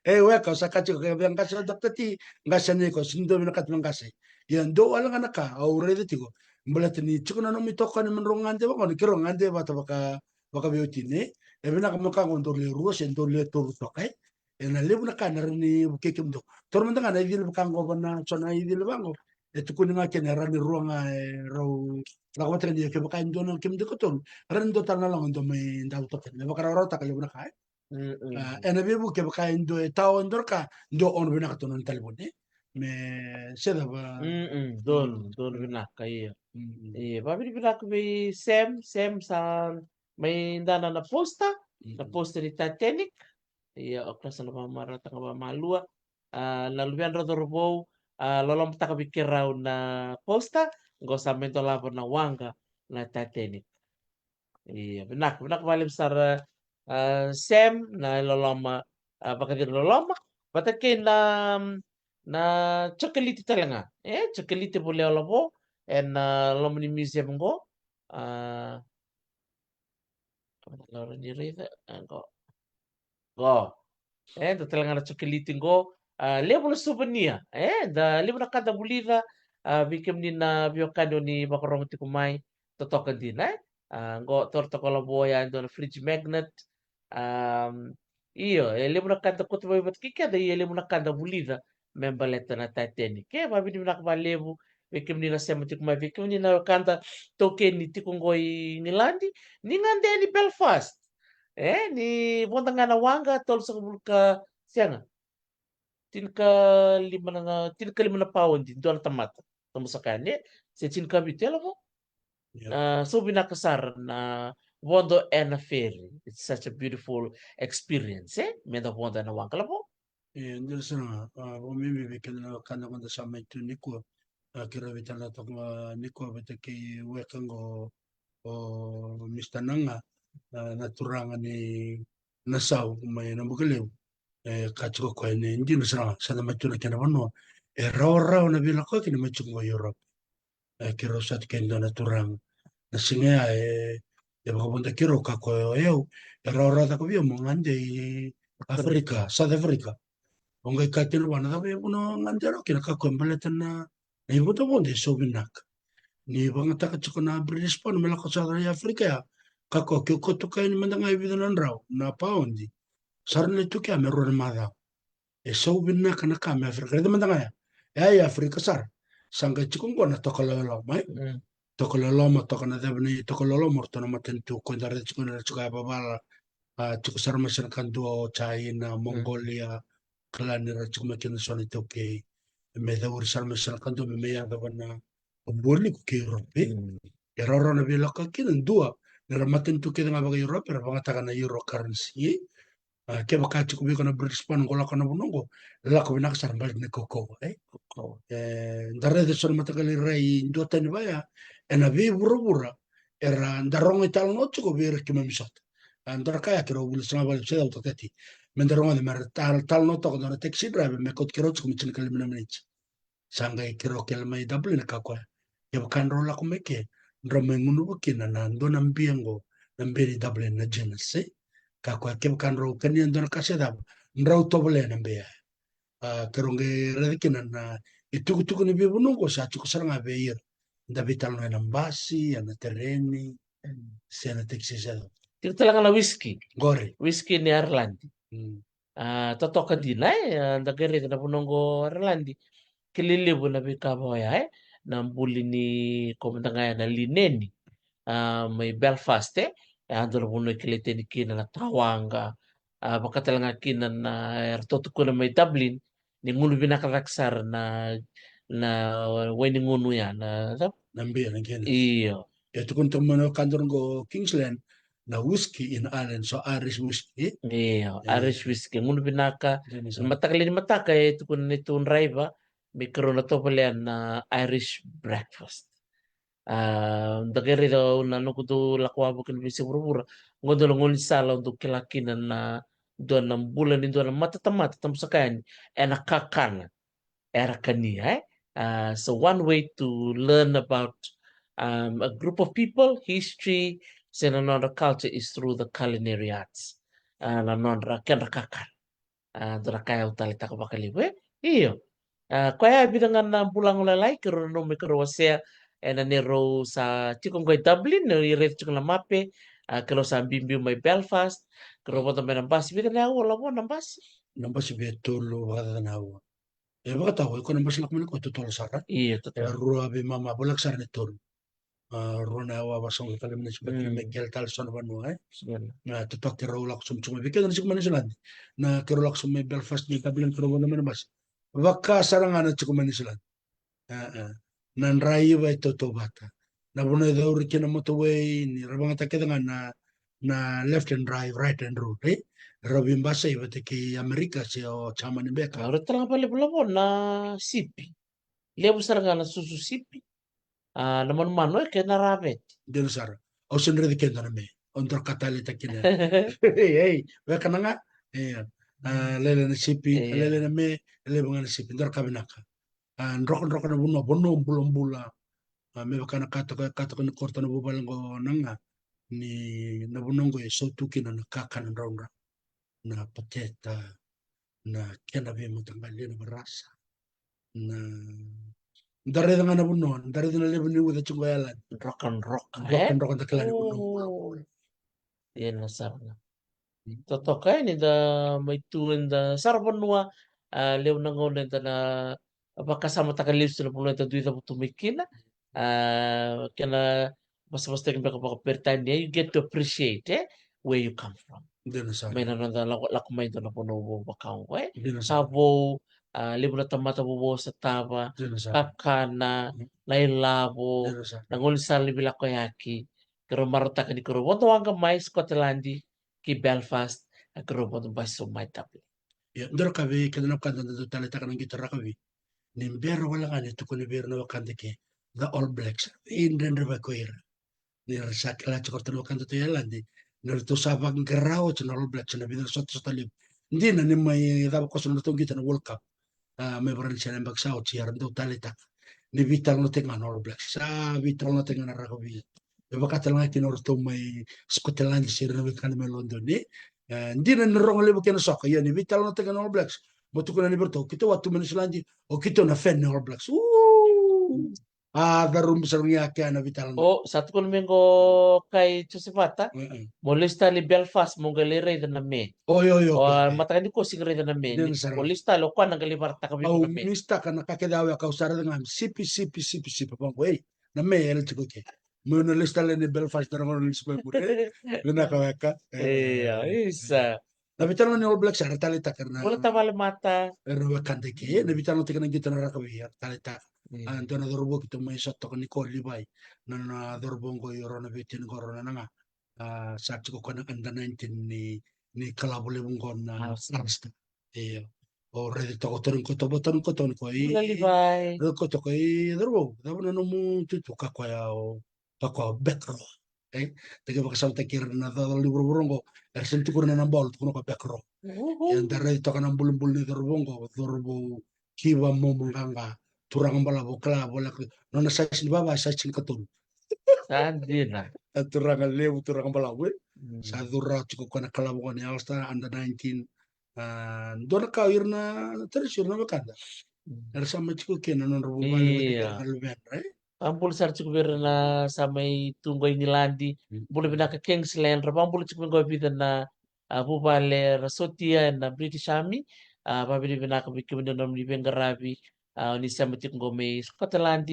E, weka, sa ka tiko, ke via qase o Doctor T, qase ni o iko, sega ni dua vinakata me qase. Ia, dua wale ga na ka au raica tiko, baleta ni tiko na nomu itokani me drau gade vaqo, ni keirau gade vata vaka, vakaveiwatini, e? E vinaka me ka qo dou le rua se dou le tolu toka, e? Ena levu na ka ena rawa ni vukei kemudou. Taura mada ga na icili vaka qo, va na so na icili vaqo. E tukuni ga kina e rawa ni rua ga e rau lako vata kina, ia kevaka e dua na kemudou ikatolu, e rawa ni dua tale na loma dou mai dau toka. Me vakarawarawataka levu na ka, e? Mm-mm. A, ena veivuke kevaka e dua e tawa e dua na ka, dua o na vinakata na nona talevoni, e? Me se cava. Mm-mm. Donu, mm, donu vinaka, ia. Mm-mm. Ia, vakavinavinaka vei Sam, Sam sa mai dana na poster, na, mm-mm, poster ni Titanic. Ia, o koya sa na vakamarautaka vakamalua. A, na luvedra cauravou, a, lolomataka vei keirau na poster, qo sa mai dolava na waqa na Titanic. Ia, vinaka, vinaka vakalevu sara, a, Sam, na loloma, a, vakaciriloloma, vata kei na, na chocolate tale ga. E, chocolate e volia o Lavo ena, a, loma ni museum qo. A, Laura ni raica, e, qo. Qo. E, dua tale ga na chocolate qo. A, levu na souvenir. E, da levu na ka da vulica. A, vei kemuni na veiwekani o ni vakarorogo tiko mai, totoka dina, e? A, qo, taura toka o Lavo ya e dua na fridge magnet. Um, io, e levu na ka da kauta mai vata kei keda, ia e levu na ka da vulica me baleta na Titanic. Ke vakavinavinaka vakalevu vei kemuni na sema tiko mai, vei kemuni na wekada taukei ni tiko qo i Igiladi, ni gade ni Belfast. E, ni voda ga na waqa, tolusagavulu ka, sega, tinikalima na, tinikalima na paodi dua na tamata. Tamusaka yani, e? Se tinikavitu, e lavo? Ia. A, so vinaka sara na vodo ena ferry. It's such a beautiful experience, e? Me da vodo ena waqa, lavo? E, dina sara ga, a, vakabibi vei keda na wekada mada sa mai tu nikua. A, keirau veitalanoataka ga nikua vata kei weka qo, o Mr Naga, a, na turaga ni Nasau mai Nabukelevu. E, ka tiko koya ni dina sara ga, sa da mai tu na kena vanua. E rawarawa na veilakoyaki ni mai tiko qo i Europe. E, keirau sa tu kei dua na turaga. Na siga ya, e, e vakavoda keirau ka koya o yau, e rawarawa caka vei au mo gade i Africa, South Africa. O qai kaya tiko vua, na cava e vuna o gade rawa kina? Ka koya baleta na, na ivodovodo e sau vinaka. Ni vakayagataka tiko na British pound me lako South Africa ya. Ka koya, ke o kauta yani mada ga e vica na drau na paodi, sa rawa ni tu kea me rua na macawa. E sau vinaka na ka mai Africa. Raica mada ga ya. E a i Africa sara. Sa qai tiko qo na tokalau e loma, e? Mm. Tokalau e loma, toka na ceva ni tokalau e loma, o ratou na matanitu, ko da raica tiko na, tiko yavavala, a, tiko sara mai Senakadua, o China, Mongolia, kila ni ra tiko mai kina so na iTaukei. Me cauri sara mai Senakadua, me mai yacova na vua ni ko kei Europe, e? Mm. E rawarawa na veilakoyaki kina, dua, ni ra matanitu kece ga vaka-Europe, era vakayagataka na euro currency, e? A, kevaka tiko vei iko na British pound, qo lako na vanua qo, lako vinaka sara baleta na kaukauwa, e? Kaukauwa. E, da raica so na mataqali rai duatani vaya, ena veivuravura, era da rogo italanoa tiko vei ira keimami sota. A, dua na ka ya keirau vuli sara ga vale, se cau takati. Me da rogoca me ra tal-, talanoa toka dua na taxi driver, me kauta keirau tiko me tinikalima na miniti. Sa qai keirau kele mai Dublin, ka koya, kevaka drau lako mai ke, drau mai gunuva kina na dua na bia qo, na bia ni Dublin na Guinness, e? Ka koya, kevaka drau kania dua na ka se cava, drau tovolea na bia ya. A, keirau qai raica kina na itukutuku ni veivanua qo sa tiko sara ga vei ira. Da veitalanoa ena basi, ena tereni, se na taxi se cava. Tiko tale ga na whisky. Qori. Whisky ni Ireland. Mm. A, totoka dina, e, a, da qai raica na vanua qo Ireland. Kilai levu na veika vaya, e, na buli ni, ko mada ga ya na lineni. A, mai Belfast, e, e a dua na vanua e kilai tani kina na tawaqa. A, vaka tale ga kina na, e, ratou tukuna mai Dublin, ni gunu vinaka cake sara na, na wai ni gunu ya, na, na bia, na Guinness. Io. E tukuna toka mai na wekada qo Kingsland, na whisky in Ireland, so Irish whisky. Io, e, Irish whisky, gunu vinaka. Dina sara. Mataka lailai ni mataka e tukuna neitou draiva me keirau na tovolea na Irish breakfast. A, da qai raica, au na noqu dau lako wavoki ena veiyasai vuravura. Qo dua na gaunisala au dau kila kina na dua na bula ni dua na matatamata, tabu saka yani, ena kakana era kania, e? A, so one way to learn about, um, a group of people, history, se na nodra culture is through the culinary arts. A, na nodra, kedra kakana. A, dua na ka e au taleitaka vakalevu, e? Io. A, koya e vica ga na bula gaulalai keirau nanuma me keirau wasea ena neirau sa tiko qo i Dublin, ni raica tiko na mape, a, keirau sa biubiu mai Belfast, keirau vodo mai na basi, vica na aua, Lavo, na basi? Na basi via tolu, vakacaca na aua. E vakatau, e koya na basi lako mai nikua e totolo sara. Io, totolo. E rua veimama, voleka sara ni tolu. A, rua na aua, vasagavulu ka lima na miniti, mm, me kele tale so na vanua, e? Sure. Na totoka keirau lako sobu tiko mai, vei keda na tiko mai Niusiladi. Na keirau lako sobu mai Belfast, mai Dublin, keirau vodo mai na basi. Vaka sara ga na tiko mai Niusiladi. A, a. Na draiva e tautauvata. Na vanua e cauri kina na motorway, ni ra vakayagataka kece ga na, na left hand drive, right hand road, e? Rau veibasai vata kei Amerika se o Germany beka. A, rau tale ga vakalevu, Lavo, na sipi. Levu sara ga na susu sipi. A, na manumanu, e, kei na raveti. Dina sara. Au sega ni raica keda na me. Au dau ka taleitaka kina. Ei, ei, weka na ga. E, a, lailai na sipi, e, lailai na me, levu ga na sipi. Dau ka vinaka. A, drokadroka na vanua, vanua bulabula. A, me vaka na ka toka, ka toka ni koro tana vuvale qo na ga. Ni na vanua qo e sautu kina na kakana draudrau. Na pateta, na kena veimataqali, na varasa. Na, da raica ga na vanua, da raica na levu ni uca tiko e yalani. Drokadroka, e? Drokadroka, da kila ni vanua. Oi. Dina sara ga. Totoka e, ni da mai tu eda sara vanua, a, levu na gauna eda na vakasamataka lesu na vanua eda dui cavutu mai kina. A, kena vosavosataki beka vakaperitania, you get to appreciate, e, where you come from. Dina sara. Mai na noda lako, lako mai dua na vanua vou vaka oqo, e. Dina sara. Sa vou, a, levu na tamata vou sa tava, dina sara, kakana, na ilavo, dina sara, na gaunisala ni vilakoyaki. Keirau marautaka ni keirau vodo waqa mai Scotland ki Belfast, a keirau vodo basi mai Dublin. Ia, dua na ka vei keda na wekada da dau taleitaka na qito rakavi. Ni bera wale ga ni tukuni vei ira na wekada ke, the All Blacks. Veidredrevaki o ira. Ni ra sa kila tiko o ratou na wekada tu e Ireland ni ratou sa vaqara oti na All Blacks ena vica na sotasota levu. Dina ni mai cava koso na ratou qito na World Cup. A, mai Varanise na yabaki sa oti, era dau taleitaka ni veitalanoataki ga na All Blacks. Sa veitalanoataki ga na rakavi. Me vaka tale ga kina o ratou mai Scotland se ira na wekada mai London, e. E, dina ni rogo levu kei na soka, ia ni veitalanoataki ga na All Blacks. Mo tukuna ni vei ratou, keitou a tu mai Niusiladi, o keitou na fan ni All Blacks. Uu! A, carubi sara ga kea na veitalanoa. O, sa tukuna mai qo kai Josevata. Mm-mm. Mo lesu tale i Belfast, mo qai lai raica na me. Oi, oi, oi, o, oi, oi. Mataka nikua sega ni raica na me. Dina sara. Mo lesu tale, o koya na qai lai varataka vei iko na me. Au mistaka na ka kece au, au sa raica ga me sipi, sipi, sipi, sipi. Vaqo, ei, na me e lai tiko ke. Mo na lesu tale ni Belfast, na rogo na lesu mai muri. Vinaka weka. E, ia, e, isa. Na veitalanoa ni All Blacks era taleitaka, era na, bula tavale mata. Era na wekada ke, na veitalanoataki na qito na rakavi era taleitaka. Mm. A, dua na cauravou keitou mai sota toka, Nicole Levi. Na, na cauravou qo i Rona, veitinani qo Rona na ga. A, sa tiko koya na under nineteen ni, ni kalavo levu qo na Ulster. Ulster. Io. O raici toka, o tauri koto, o tauri koto ni koya. Bula Levi. Raici koto koya, cauravou, cava na nomu itutu? Kaya o koya o back row. E, da qai vakasamataki ira na cauravou qo, era sega ni tukuna na ball, tukuna o koya back row. Uhu. Ia da raici toka na bulibuli ni cauravou qo, cauravou kiva, momo, qaqa, turaga balavu, kila voleka, nona size ni vava, size ni katolu. Sa dina. A, turaga levu, turaga balavu, e. Mm. Sa curu rawa tiko koya na kalavo qo ni Ulster under nineteen. A, dua na ka o ira na, tara, o ira na wekada. Mm. Era sa mai tiko kina na nodra vuvale, ia, na luvena, e? Vakabula sara tiko vei ira na sa mai tu qo i Igiladi. Mm. Bula vinaka Kingsland, ra vakabula tiko vei qo e vica na, a, vuvale ra sotia ena British Army. A, vakavinavinaka vei kemuni na nomuni veiqaravi. A, o ni sema tiko qo mai Scotland,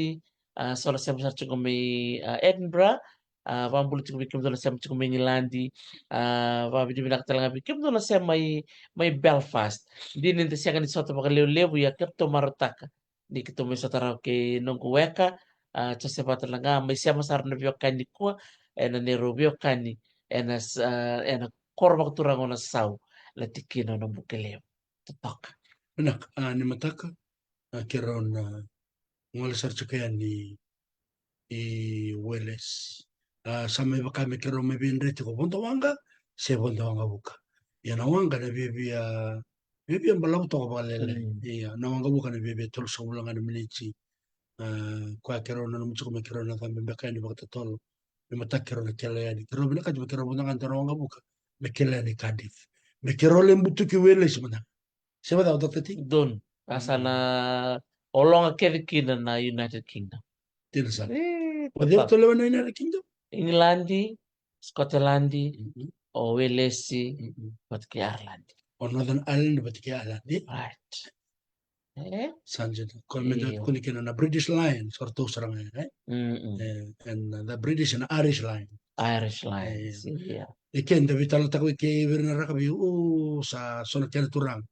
a, so na sema sara tiko qo mai, a, Edinburgh. A, vakabula tiko vei kemudou na sema tiko mai Igiladi. A, vakavinavinaka tale ga vei kemudou na sema mai, mai Belfast. Dina ni da sega ni sota vakalevulevu, ia keitou marautaka ni keitou mai sota rawa kei noqu weka, a, Josevata Laga, mai sema sara na veiwekani nikua, ena neirau veiwekani ena s-, a, ena koro vakaturaga o Nasau, na tikina o Nabuke Levu. Totoka. Vinaka, a, ni mataka, a, keirau na gole sara tiko yani i Wales. A, sa mai vaka me keirau mai veidre tiko Vodowaqa se Vodowaqavuka. Ia na waqa na viavia, viavia balavu toka vakalailai. Mm. Ia na waqavuka na viavia tolusagavulu ga na miniti. A, koya keirau nanuma tiko me keirau na cabe beka yani vakatotolo. Me mataka keirau na kele yani. Keirau vinakati me keirau vodo ga dua na waqavuka me kele yani Cardiff. Me keirau lai butuki Wales mada. Se vacava, Doctor T? Donu. A, sa na ologa kece kina na United Kingdom. Dina sara. E, o cei ratou lewe na United Kingdom? Igiladi, Scotland, mm-mm, o Welesi, mm-mm, vata kei Ireland. O Northern Ireland vata kei Ireland, e? Right. E? Sa dina. Koya me da, io, tukuni kina na British Lions, o ratou sara ga, e? Mm-mm. E, and the British and Irish Lions. Irish Lions, e, io. Ia. E, ke da veitalanoataka vei kei ira na rakavi, o, sa so na kena turaga.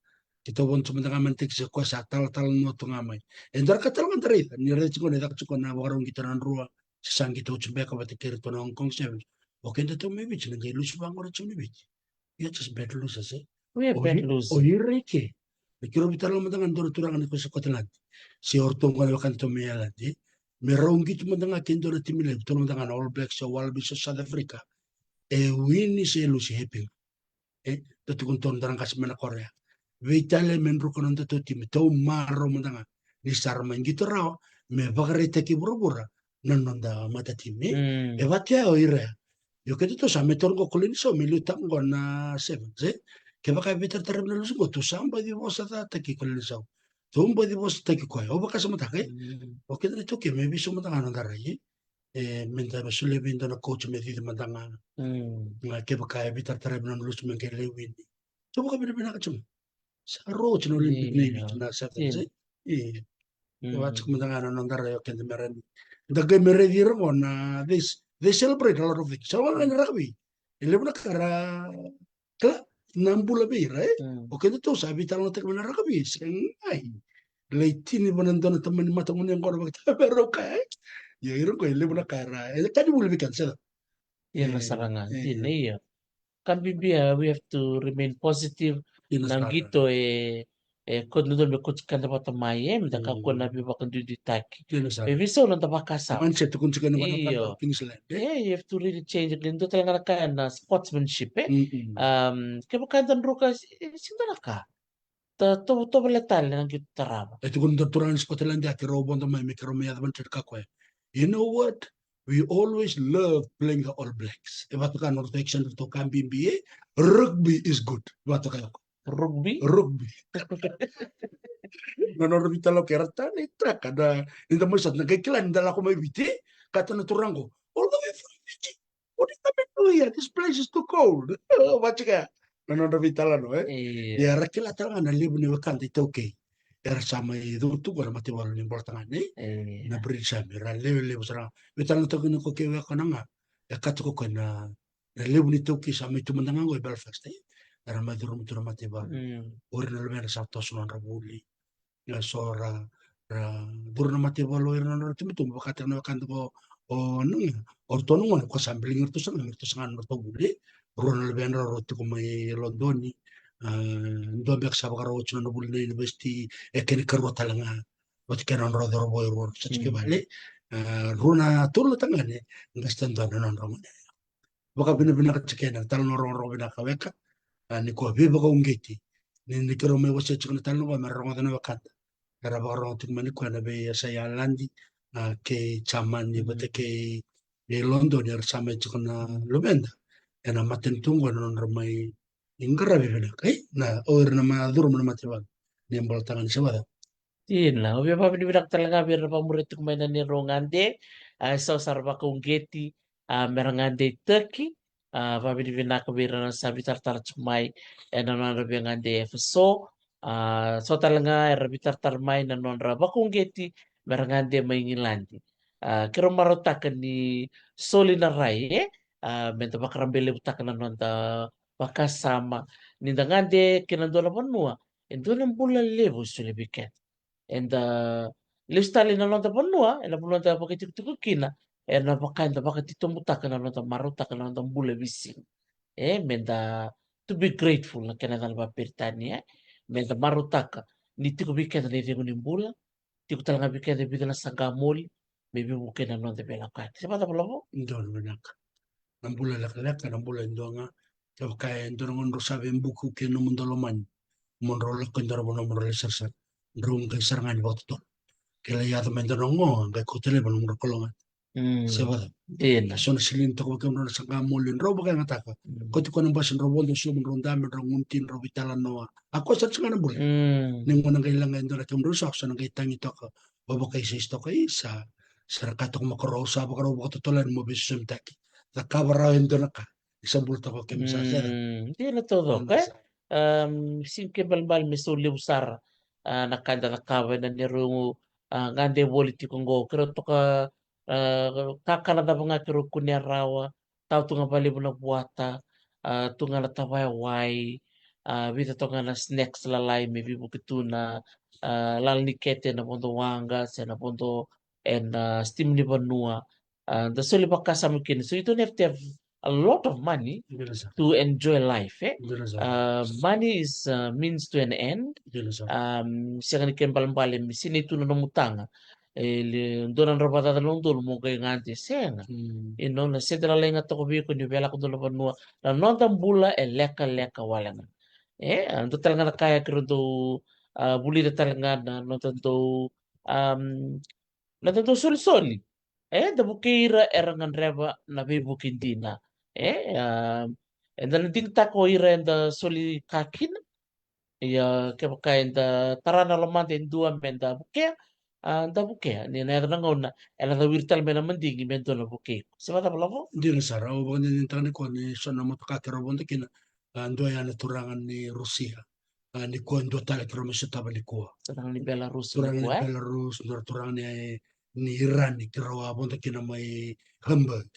Keitou vodo tu mada ga mai na tekisi, o koya sa talatala noa tu ga mai. E dua na ka tale ga da raica, ni raica tiko ni caka tiko na vakarau qito na drua, se sa qito oti beka vata kei iratou na Hong Kong Sevens. O kedatou mai Viti, na qai lusi vaqori tiko mai Viti. We are just bad losers, e? We are bad losers. O ira, o ira i ke. Na keirau veitalanoa mada ga na dua na turaga ni ko Scotland. Se o ratou qo na wekadatou mai Ireland, e? Me rau qito mada ga kei dua na timi levu, tolu mada ga na All Blacks, o Wallabies, o South Africa. E wini se lusi, happy ga. E, da tukuna tu o noda qase mai na Korea. Veitalia me druka na nodatou timi, tou marau mada ga. Ni sa ra mai qito rawa, me vakaraitaki vuravura na noda matatimi. Mm. E vaka ya o ira ya. Io, kedatou sa mai taura qo o Kolinisau me liutaka qo na Sevens, e? Kevaka e veitaratara na lusi qo, tou sa baci vosacataki Kolinisau. Tou baci vosataki koya. O vakasamataka, e? Mm. O keda na iTaukei me veisau mada ga na noda rai, e? E, me da solia vei dua na coach me cici mada ga. Mm. Ga kevaka e veitarataravi na nona lusi me qai lai wini. Sa vakavinavinaka tiko ga. Sa rogoci na Olympic na Io. Iviti na sevens, Io. e? Io. Mm. Vaka tiko mada ga na noda rai o keda me rawa ni da qai me raici ira qo na, they, they celebrate a lot of things. Sa vaka na rugby. E levu na ka ra kila na bula vei ira, e? Mm. O keda tou sa veitalanoataki mai na rakavi, se qai lai tini vana dua na tamani matagone qo na vakataka me rau kaya, e? Ia ira qo e levu na ka era, e ka ni vuli vei keda, se ca? Ia na E, sara ga, e, dina, ia. Ka bibi, a, we have to remain positive. Ia na Na sara ga. qito e, e, ko dodonu me kauti keda vata mai, e, me da kakua Mm. na veivakaduiduitaki. Ia na sara. E veisau na noda vakasama. Mindset, tukuni tiko ena vanua Io. Queensland, e? E, you have to really change. Qai dua tale ga na ka ena sportsmanship, e? Mm-mm. Um, kevaka eda druka, e, sega na ka. Ta, to, tovolea tale na qito tarava. E tukuna na turaga ni Scotland, a, keirau vodo mai me keirau mai yaco vata kei koya. You know what? We always love playing the All Blacks. E vatoka na nodratou action, ratou ka bibi, e? Rugby is good. Vatoka yako. Rugby? Rugby. Na nodra veitalanoa kei ira tale, traka, da, ni da mai sota, na qai kila ni da lako mai Viti, kaya na turaga qo, all the way from Fiji. What are you coming to here? This place is too cold. Vaka tiko ya. Na nodra veitalanoa, e? Io. Ia era kila tale ga na levu ni wekada iTaukei. Era sa mai curu tu qo na mataivalu ni Bolatagane, e? Io. Na British Army, era lewe levu sara ga. Veitalanoataki ni ko ke weka na ga. E ka tiko ko na na levu ni iTaukei sa mai tu mada ga qo e Belfast, e? Era mai curuma tu na mataivalu. Mm. O ira na luvedra sa toso nodra vuli. Ia so ra, ra curu na mataivalu o ira na nodra itubutubu, vaka tale na wekada qo, o na, o ratou na gone, ko sa biligi iratou sara ga, me ratou saga nodratou vuli. Rua na luvedra, rau tiko mai Lodoni. A, dua beka sa vakarau oti na nona vuli na university, e kena ikarua tale ga. Oti kei na nodra cauravou e rua, sa tiko i Mm. vale. A, rua na, tolu na tagane, qase tale dua na nodra gone. Vakavinavinaka tiko ena talanoa rogorogo vinaka weka. A, ni ko veivakauqeti. Ni, ni keirau mai wasea tiko na talanoa me ra rogoca na wekada. Era vakarorogo tiko mai ni koya na veiyasai Aladi, a, kei Jamani, Mm. vata kei, kei Lodoni, era sa mai tiko na luveda. Ena matanitu qo na nodra mai qaravi vinaka, e? Na, o ira na mai curuma na mataivalu ni Bolatagane, se vaka ca. Dina, au via vakavinavinaka tale ga vei ira na vakamuria tiko mai na neirau gade. A, e so sa ra vakauqeti, a, me ra gadeitaki. A, vakavinavinaka vei ira na sa veitaratara tiko mai ena nodra veigade e F S O. A, so tale ga era veitaratara mai na nodra vakauqeti me ra gade mai Igiladi. A, keirau marautaka ni soli na rai, e? A, me da vakarabailevutaka na noda vakasama ni da gade ki na dua na vanua e dua na bula levu e solia vei keda. Eda lesu tale na noda vanua, ena vanua eda vakaitikotiko kina, ena vaka eda vakatitobutaka na noda marautaka na noda bula veisiga. E, me da, to be grateful na kena yacana vakaperitania, e? Me da marautaka ni tiko vei keda na icegu ni bula, tiko tale ga vei keda e vica na saqa moli me veivuke na noda veilakoyaki. Se vaka ca, Volavo? Donu, vinaka. Na bula lekaleka, na bula e dua ga. Kevaka e dua na gauna drau sa veibuki kei na nomudou lomani, mo drau lako e dua na vanua mo drau lai sarasara, drau qai sara ga ni vakatotolo. Ke lai yaco mai e dua na gauna, qai kauta laiva na nomudrau kalougata. Mm. Se vaka ca. Dina. So na silini toka vei kemudrau na saqa moli, drau vakayagataka. Mm. Kauti koya na basi, drau vodo sobu, drau dabe, drau gunu ti, drau veitalanoa. A koya sara sega na bula. Mm. Ni gauna qai leqa e dua na kemudrau isau, sa na qai tagi toka. Vavakaisaisa toka, isa. Sa ra kaya toka mai o ira, sa vakarau vakatotolo yani mo veisosomitaki. Cakava rawa e dua na ka. Isa bula toka o kemu sa sere. Mm. Dina taucoko, e? Sa. Um, sega ni kena ibalebale me sau levu sara, a, na ka eda cakava ena neirau, a, gade voli tiko qo. Keirau toka, a, kakana cava ga keirau kunea rawa, tawa tu ga vakalevu na vuata, a, tu ga na tavaya wai, a, vica toka ga na snacks lalai me veivuke tu na, a, lala ni kete ena vodo waqa se na vodo ena, a, sitima ni vanua. A, da soli vakasama kina. So you don't have to have a lot of money Dina sara. to enjoy life, e? Dina sara. A, money is, a, means to an end. Dina sara. Um, sega ni kena ibalebale me sinai tu na nomu taga. E, le, dua na drau vakacaca na udolu mo qai gade, sega. Mm. You know, na sede lalai ga toka vei iko ni via lako dua na vanua. Na noda bula e lekaleka wale ga. E, a, dua tale ga na ka ya keirau dau, a, vulica tale ga na noda dau, um, na noda dau solisoli. E, da vukei ira era gadreva na veivuke dina. E, a, eda na digitaka o ira eda soli ka kina. Ia, kevaka eda tara na lomada e dua me da vukea, a, da vukea. Ni na yaco na gauna, ena cawiri tale mai na madigi me dua na vukei iko. Se vacava, Lavo? Dina sara, au vakadinadinataka ni ko ni so na motoka keirau vodo kina, a, dua ya na turaga ni Rusia. A, ni ko dua tale keirau mai sotava ni kua. Turaga ni Belarus, turaga ni Belarus, dua turaga ni, ni Irani, keirau a vodo kina mai Hamburg.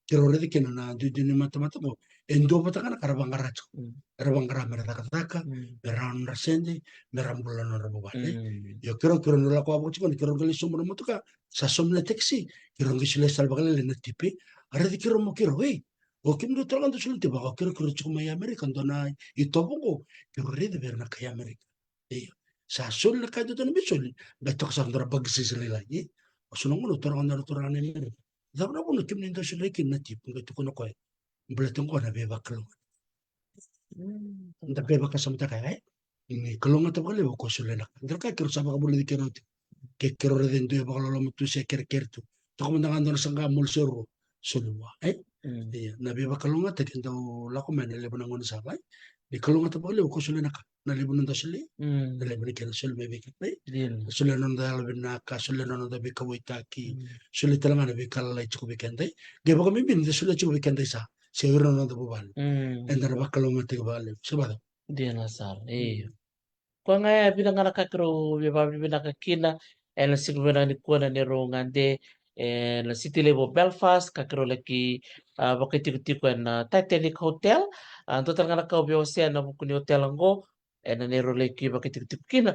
Keirau raica kina na duidui ni matamata qo e dua vata ga na ka ra vaqara tiko. Era vaqara me ra cakacaka, me ra rawa nodra sede, me ra bula nodra vuvale. Io keirau, keirau na lako a vaka tiko ni keirau qai lai sobu na motoka, sa sobu na taxi, keirau qai solia sara vakalailai na tipi. A raici keirau mo keirau, ei, o kemudou tale ga dou solia tipi vaka o keirau, keirau tiko mai Amerika, dua na itovo qo keirau raica vei ira na kai Amerika. Io. Sa soli na ka e dodonu me soli, qai toka sara dua na bakisisi lailai. O so na gauna o taroga na turaga na Amerika, cava na vuna kemuni dau solia kina na tipi? Qai tukuna o koya, baleta qo na veivakalougatataki. Da qai vakasamataka ya, e? Ni kalougata vakalevu o koya solia na ka. Dua na ka keirau sa vakavulici keirau tiko. Ke keirau raica e dua e vakaloloma tu se kerekere tu, toka mada ga dua na saqa, moli se rua, soli vua, e? Ia na veivakalougatataki e dau lako mai na levu na gauna sa va, e? Ni kalougata vakalevu o koya solia na ka. Na levu na noda solia, na levu na kena soli mai vei keda, e? Solia na noda yalovinaka, solia na noda veikauwaitaki, solia tale ga na veika lalai tiko vei keda, e? Qai vakabibi ni da solia tiko vei keda i sa, se o ira na noda vuvale. Eda na vakalougatataki vakalevu, se vacava? Dina sara, io. Koya ga ya, vica ga na ka keirau via vakavinavinaka kina ena siga vinaka nikua na neirau gade ena siti levu o Belfast, ka keirau laki, a, vakaitikotiko ena Titanic Hotel. A, dua tale ga na ka au via wasea ena vuku ni hotel qo, ena neirau laki vakaitikotiko kina,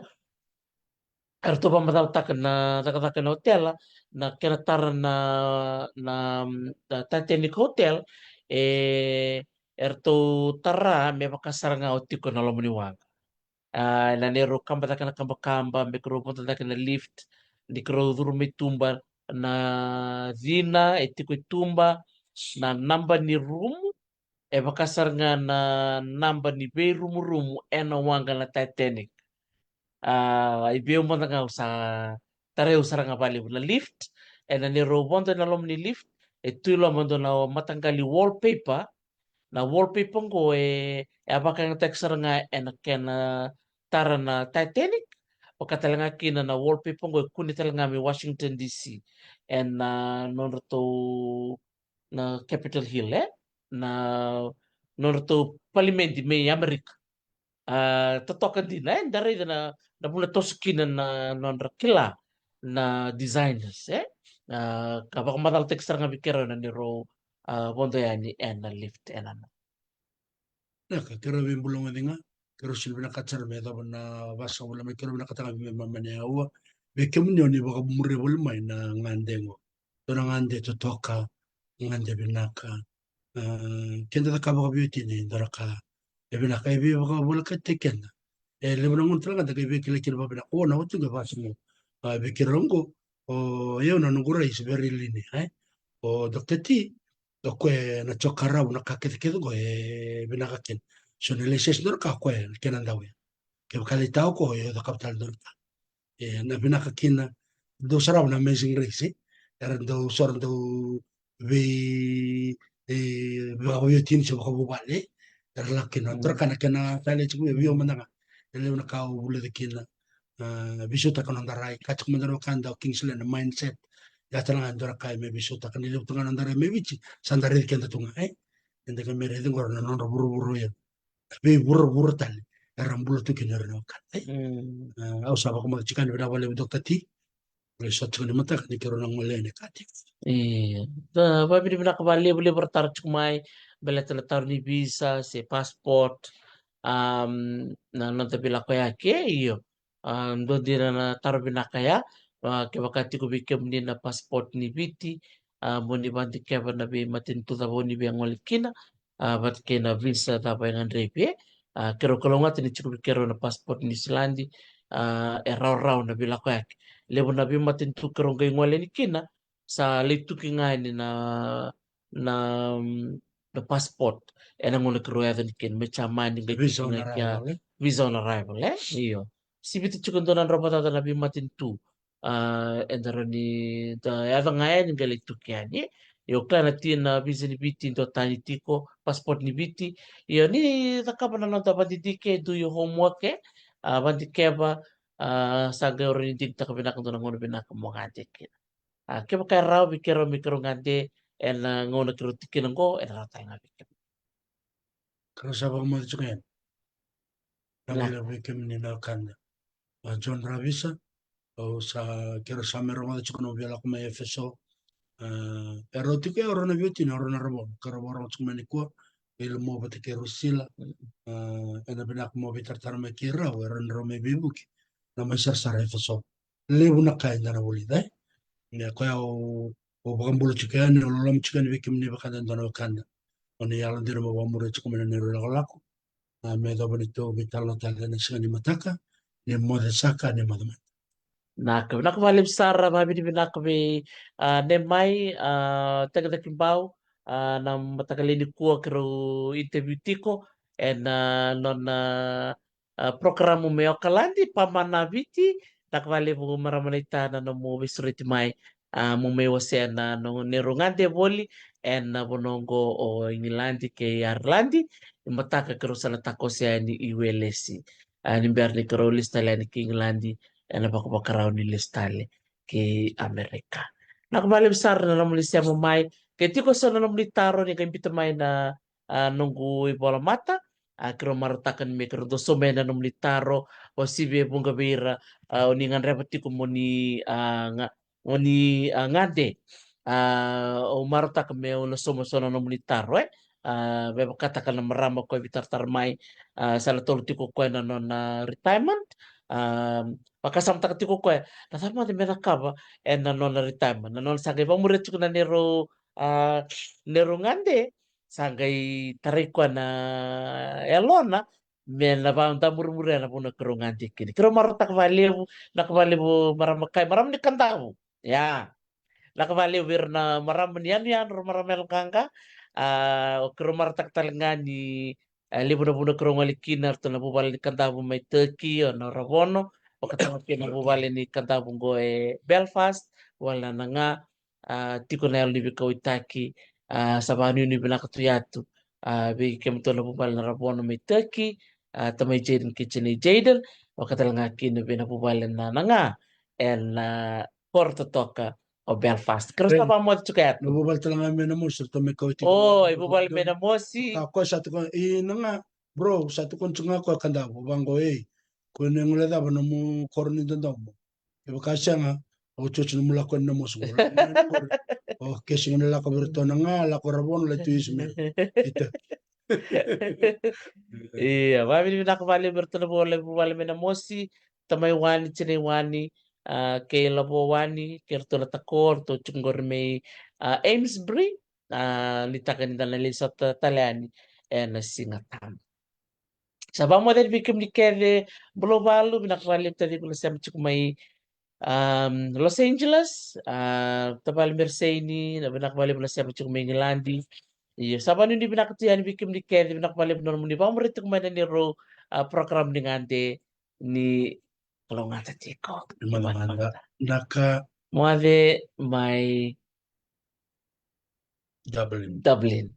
eratou vakamacalataka na cakacaka ena hotel, na kena tara na, na, na Titanic Hotel, e, eratou tara me vaka sara ga o tiko ena loma ni waqa. A, ena neirau kaba cake na kabakaba, me keirau vodo cake na lift, ni keirau curu mai tuba, na cina e tiko i tuba, na naba ni rumu, e vaka sara ga na naba ni veirumurumu ena waqa na Titanic. A, i vei au mada ga au sa tarai au sara ga vakalevu na lift, ena neirau vodo ena loma ni lift, e tu i loma dua na mataqali wallpaper. Na wallpaper qo e, e a vakayagataki sara ga ena kena tara na Titanic. Vaka tale ga kina na wallpaper qo e kune tale ga mai Washington D C, ena nodratou, na Capitol Hill, e? Na nodratou palimedi mai Amerika. A, totoka dina, e, da raica na, na vuna toso kina na nodra kila na designers, e? A, ka vakamacalataki sara ga vei keirau ena neirau, a, vodo yani ena lift ena na. Na ka keirau veibulagoci ga, keirau sili vinakata sara me yacova na vasagavulu mai, keirau vinakata ga me mamani aua. Vei kemuni o ni vakamuria voli mai na gade qo, dua na gade totoka, gade vinaka. A, keda cakava vakaveiwatini e dua na ka e vinaka, e veivakavolekati keda. E levu na gauna tale ga da qai veikilai kina vakavinaka, o na watu qai vakasama. A, vei keirau qo, o yau na noqu rai is very linear, e? O Doctor T, o koya na joka rawa na ka kecekece qo e vinaka kina. So na laisesi dua na ka o koya na kena dau ya. Kevaka lai tau ko, e cakava tale dua na ka. E, na vinaka kina, dau sarava na Amazing Race, e? Era dau sara dau vei, e, vakaveiwatini se vakavuvale, era lako kina. Dua na ka na kena tale tiko vei au mada ga. E levu na ka au vulica kina. A, veisautaka noda rai, ka tiko mada na wekada o Kingsley na mindset. Ya tale ga dua na ka e me veisautaka ni levu tu ga noda rai mai Viti, sa da raici keda tu ga, e? Eda qai mai raici qori na nodra vuravura o yau. Veivuravura tale era bula tu kina ira na wekada, e? A, au sa vakamacala tiko yani, vinaka vakalevu Doctor T. Qai sota tiko ni mataka ni keirau na gole yani e ka tiko. Io. Da vakavinavinaka vakalevu, levu era taro tiko mai baleta na taro ni visa se passport. Am, na noda veilakoyaki, e, io. A, dua dina na taro vinaka ya. A, kevaka tiko vei kemuni na passport ni Viti, a, mo ni vadikeva na veimatanitu cava o ni via gole kina, a, vata kei na visa cava e gadrevi, e. A, keirau kalougata ni tiko vei keirau na passport ni Niusiladi, a, e rawarawa na veilakoyaki. Levu na veimatanitu keirau qai gole yani kina, sa lai tuki ga yani na, na, mm, na passport ena gauna keirau yaco yani kina mai Jamani, qai visa on arrival, e? Visa on arrival, e? Io. Sivita tiko e dua na drau vakacaca na veimatanitu, a, eda rawa ni da yaco ga yani qai lai tuki yani. Io, kila na tina na visa ni Viti, dua tani tiko, passport ni Viti. Io, ni cakava na noda vadidike, do your homework, e? A, vadikeva, A, sa qai rawa ni digitaka vinaka dua na gauna vinaka mo gade kina. A, kevaka e rawa vei keirau me keirau gade ena gauna keirau tikina oqo, ena rawa tale ga vei keirau. Keirau sa vakamoce tiko yani. Na vei kemuni na wekada. A, John Ravisa, au sa, keirau sa mai rogoca tiko na via lako mai Efeso. A, e rau tiko e rau na veiwatini, e rau na ravono. Keirau vakarorogo tiko mai nikua, e Lomo vata kei Rusila. A, ena vinaka mo veitaratara mai keirau, e rau na rau mai veivuke. Na mai sarasara Efeso. Levu na ka eda na vulica, e. Ia koya au, au vakabula tiko yani, au loloma tiko yani vei kemuni vaka e dua na wekada. O ni yalodina mo vakamuria tiko mai na neirau ilakolako. A, me yacova ni tou veitalanoa tale ena siga ni mataka, ni moce saka, ni moce mada. Vinaka, vinaka vakalevu sara, vakavinavinaka vei, a, Nemai, a, Takitaki Bau, a, na mataka lailai nikua keirau interview tiko ena, a, nona, a, a, porokaramu mai Okaladi, Pama na Viti. Vinaka vakalevu marama naita na nomu veisureti mai, a, mo mai wasea na, na neirau gade voli ena vanua oqo o Igiladi kei Airaladi. Ni mataka keirau sa na takoso yani i Welesi. A, ni bera ni keirau lesu tale yani ki Igiladi ena vakavakarau ni lesu tale ki Amerika. Vinaka vakalevu sara na nomuni sema mai. Ke tiko eso na nomuni taro ni qai biuta mai na, a, noqu ivolamata. A, keirau marautaka ni me keirau dau sauma na nomuni taro, o sivi e vuqa vei ira, a, o ni gadreva tiko mo ni, a, ga, mo ni, a, gade. A, au marautaka meu na sauma eso na nomuni taro, e. A, me vakataka na marama koya veitaratara mai, a, sa na tolu tiko koya na nona retirement. A, vakasamataka tiko koya na cava mada me cakava ena nona retirement. Na nona sa qai vakamuria tiko na neirau, a, neirau gade, sa qai tarai koya na yalona me na vakamurimuri ena vanua keirau gade kina. Keirau marautaka vakalevu, vinaka vakalevu marama kai, marama ni Kadavu. Ia. Vinaka vakalevu vei ira na marama ni yanuyanu, ra marama yaloqaqa. A, o keirau marautaka tale ga ni, a, levu na vanua keirau gole kina, ratou na vuvale ni Kadavu mai Turkey, o na Ravono, vakataka kina na vuvale ni Kadavu qo e Belfast, vale na ga, a, tiko na yalo ni veikauwaitaki, a, sa vakanuinui vinaka tu yatu, a, vei kematou na vuvale na Ravono mai Turkey, a, tamai Jaden kei tinai Jaden, vakatale ga kina vei na vuvale na, na ga, ena, a, koro totoka o Belfast. Keirau sa vakamoce tiko yatu. Na vuvale tale ga mai Namosi, ratou mai kauwaitaki. O, e vuvale mai Namosi. Ka koya sa tiko, i na ga, bro, sa tiko tiko ga koya Kadavu, vaqo, ei. Ko ni gole cava nomu koro ni dodomo. Kevaka sega, otioti nomu lako ena Namosi qo. O, ke sega ni lako vei iratou na ga, lako Ravono, lai tu Ismail. Ita. Ia, vakavinavinaka vakalevu vei iratou na vuvale, vuvale mai Namosi, tamai Wani, tinai Wani, a, kei lavo Wani, kei ratou na tako, ratou tiko qori mai, a, Amesbury, a, ni taka ni da na lai sota tale yani ena Siga Tabu. Sa vakamoce yani vei kemuni kece, Bulawalu, vinaka vakalevu taciqu na sema tiko mai, am, Los Angeles, a, tavale Meriseini, na vinaka vakalevu na sema tiko mai Igiladi. Io, sa vakanuinui vinaka tu yani vei kemuni kece, vinaka vakalevu na nomuni vakamuria tiko mai na neirau, a, program ni gade ni kalougata tiko. Ni mada mada. Vinaka. Moce mai Dublin. Dublin.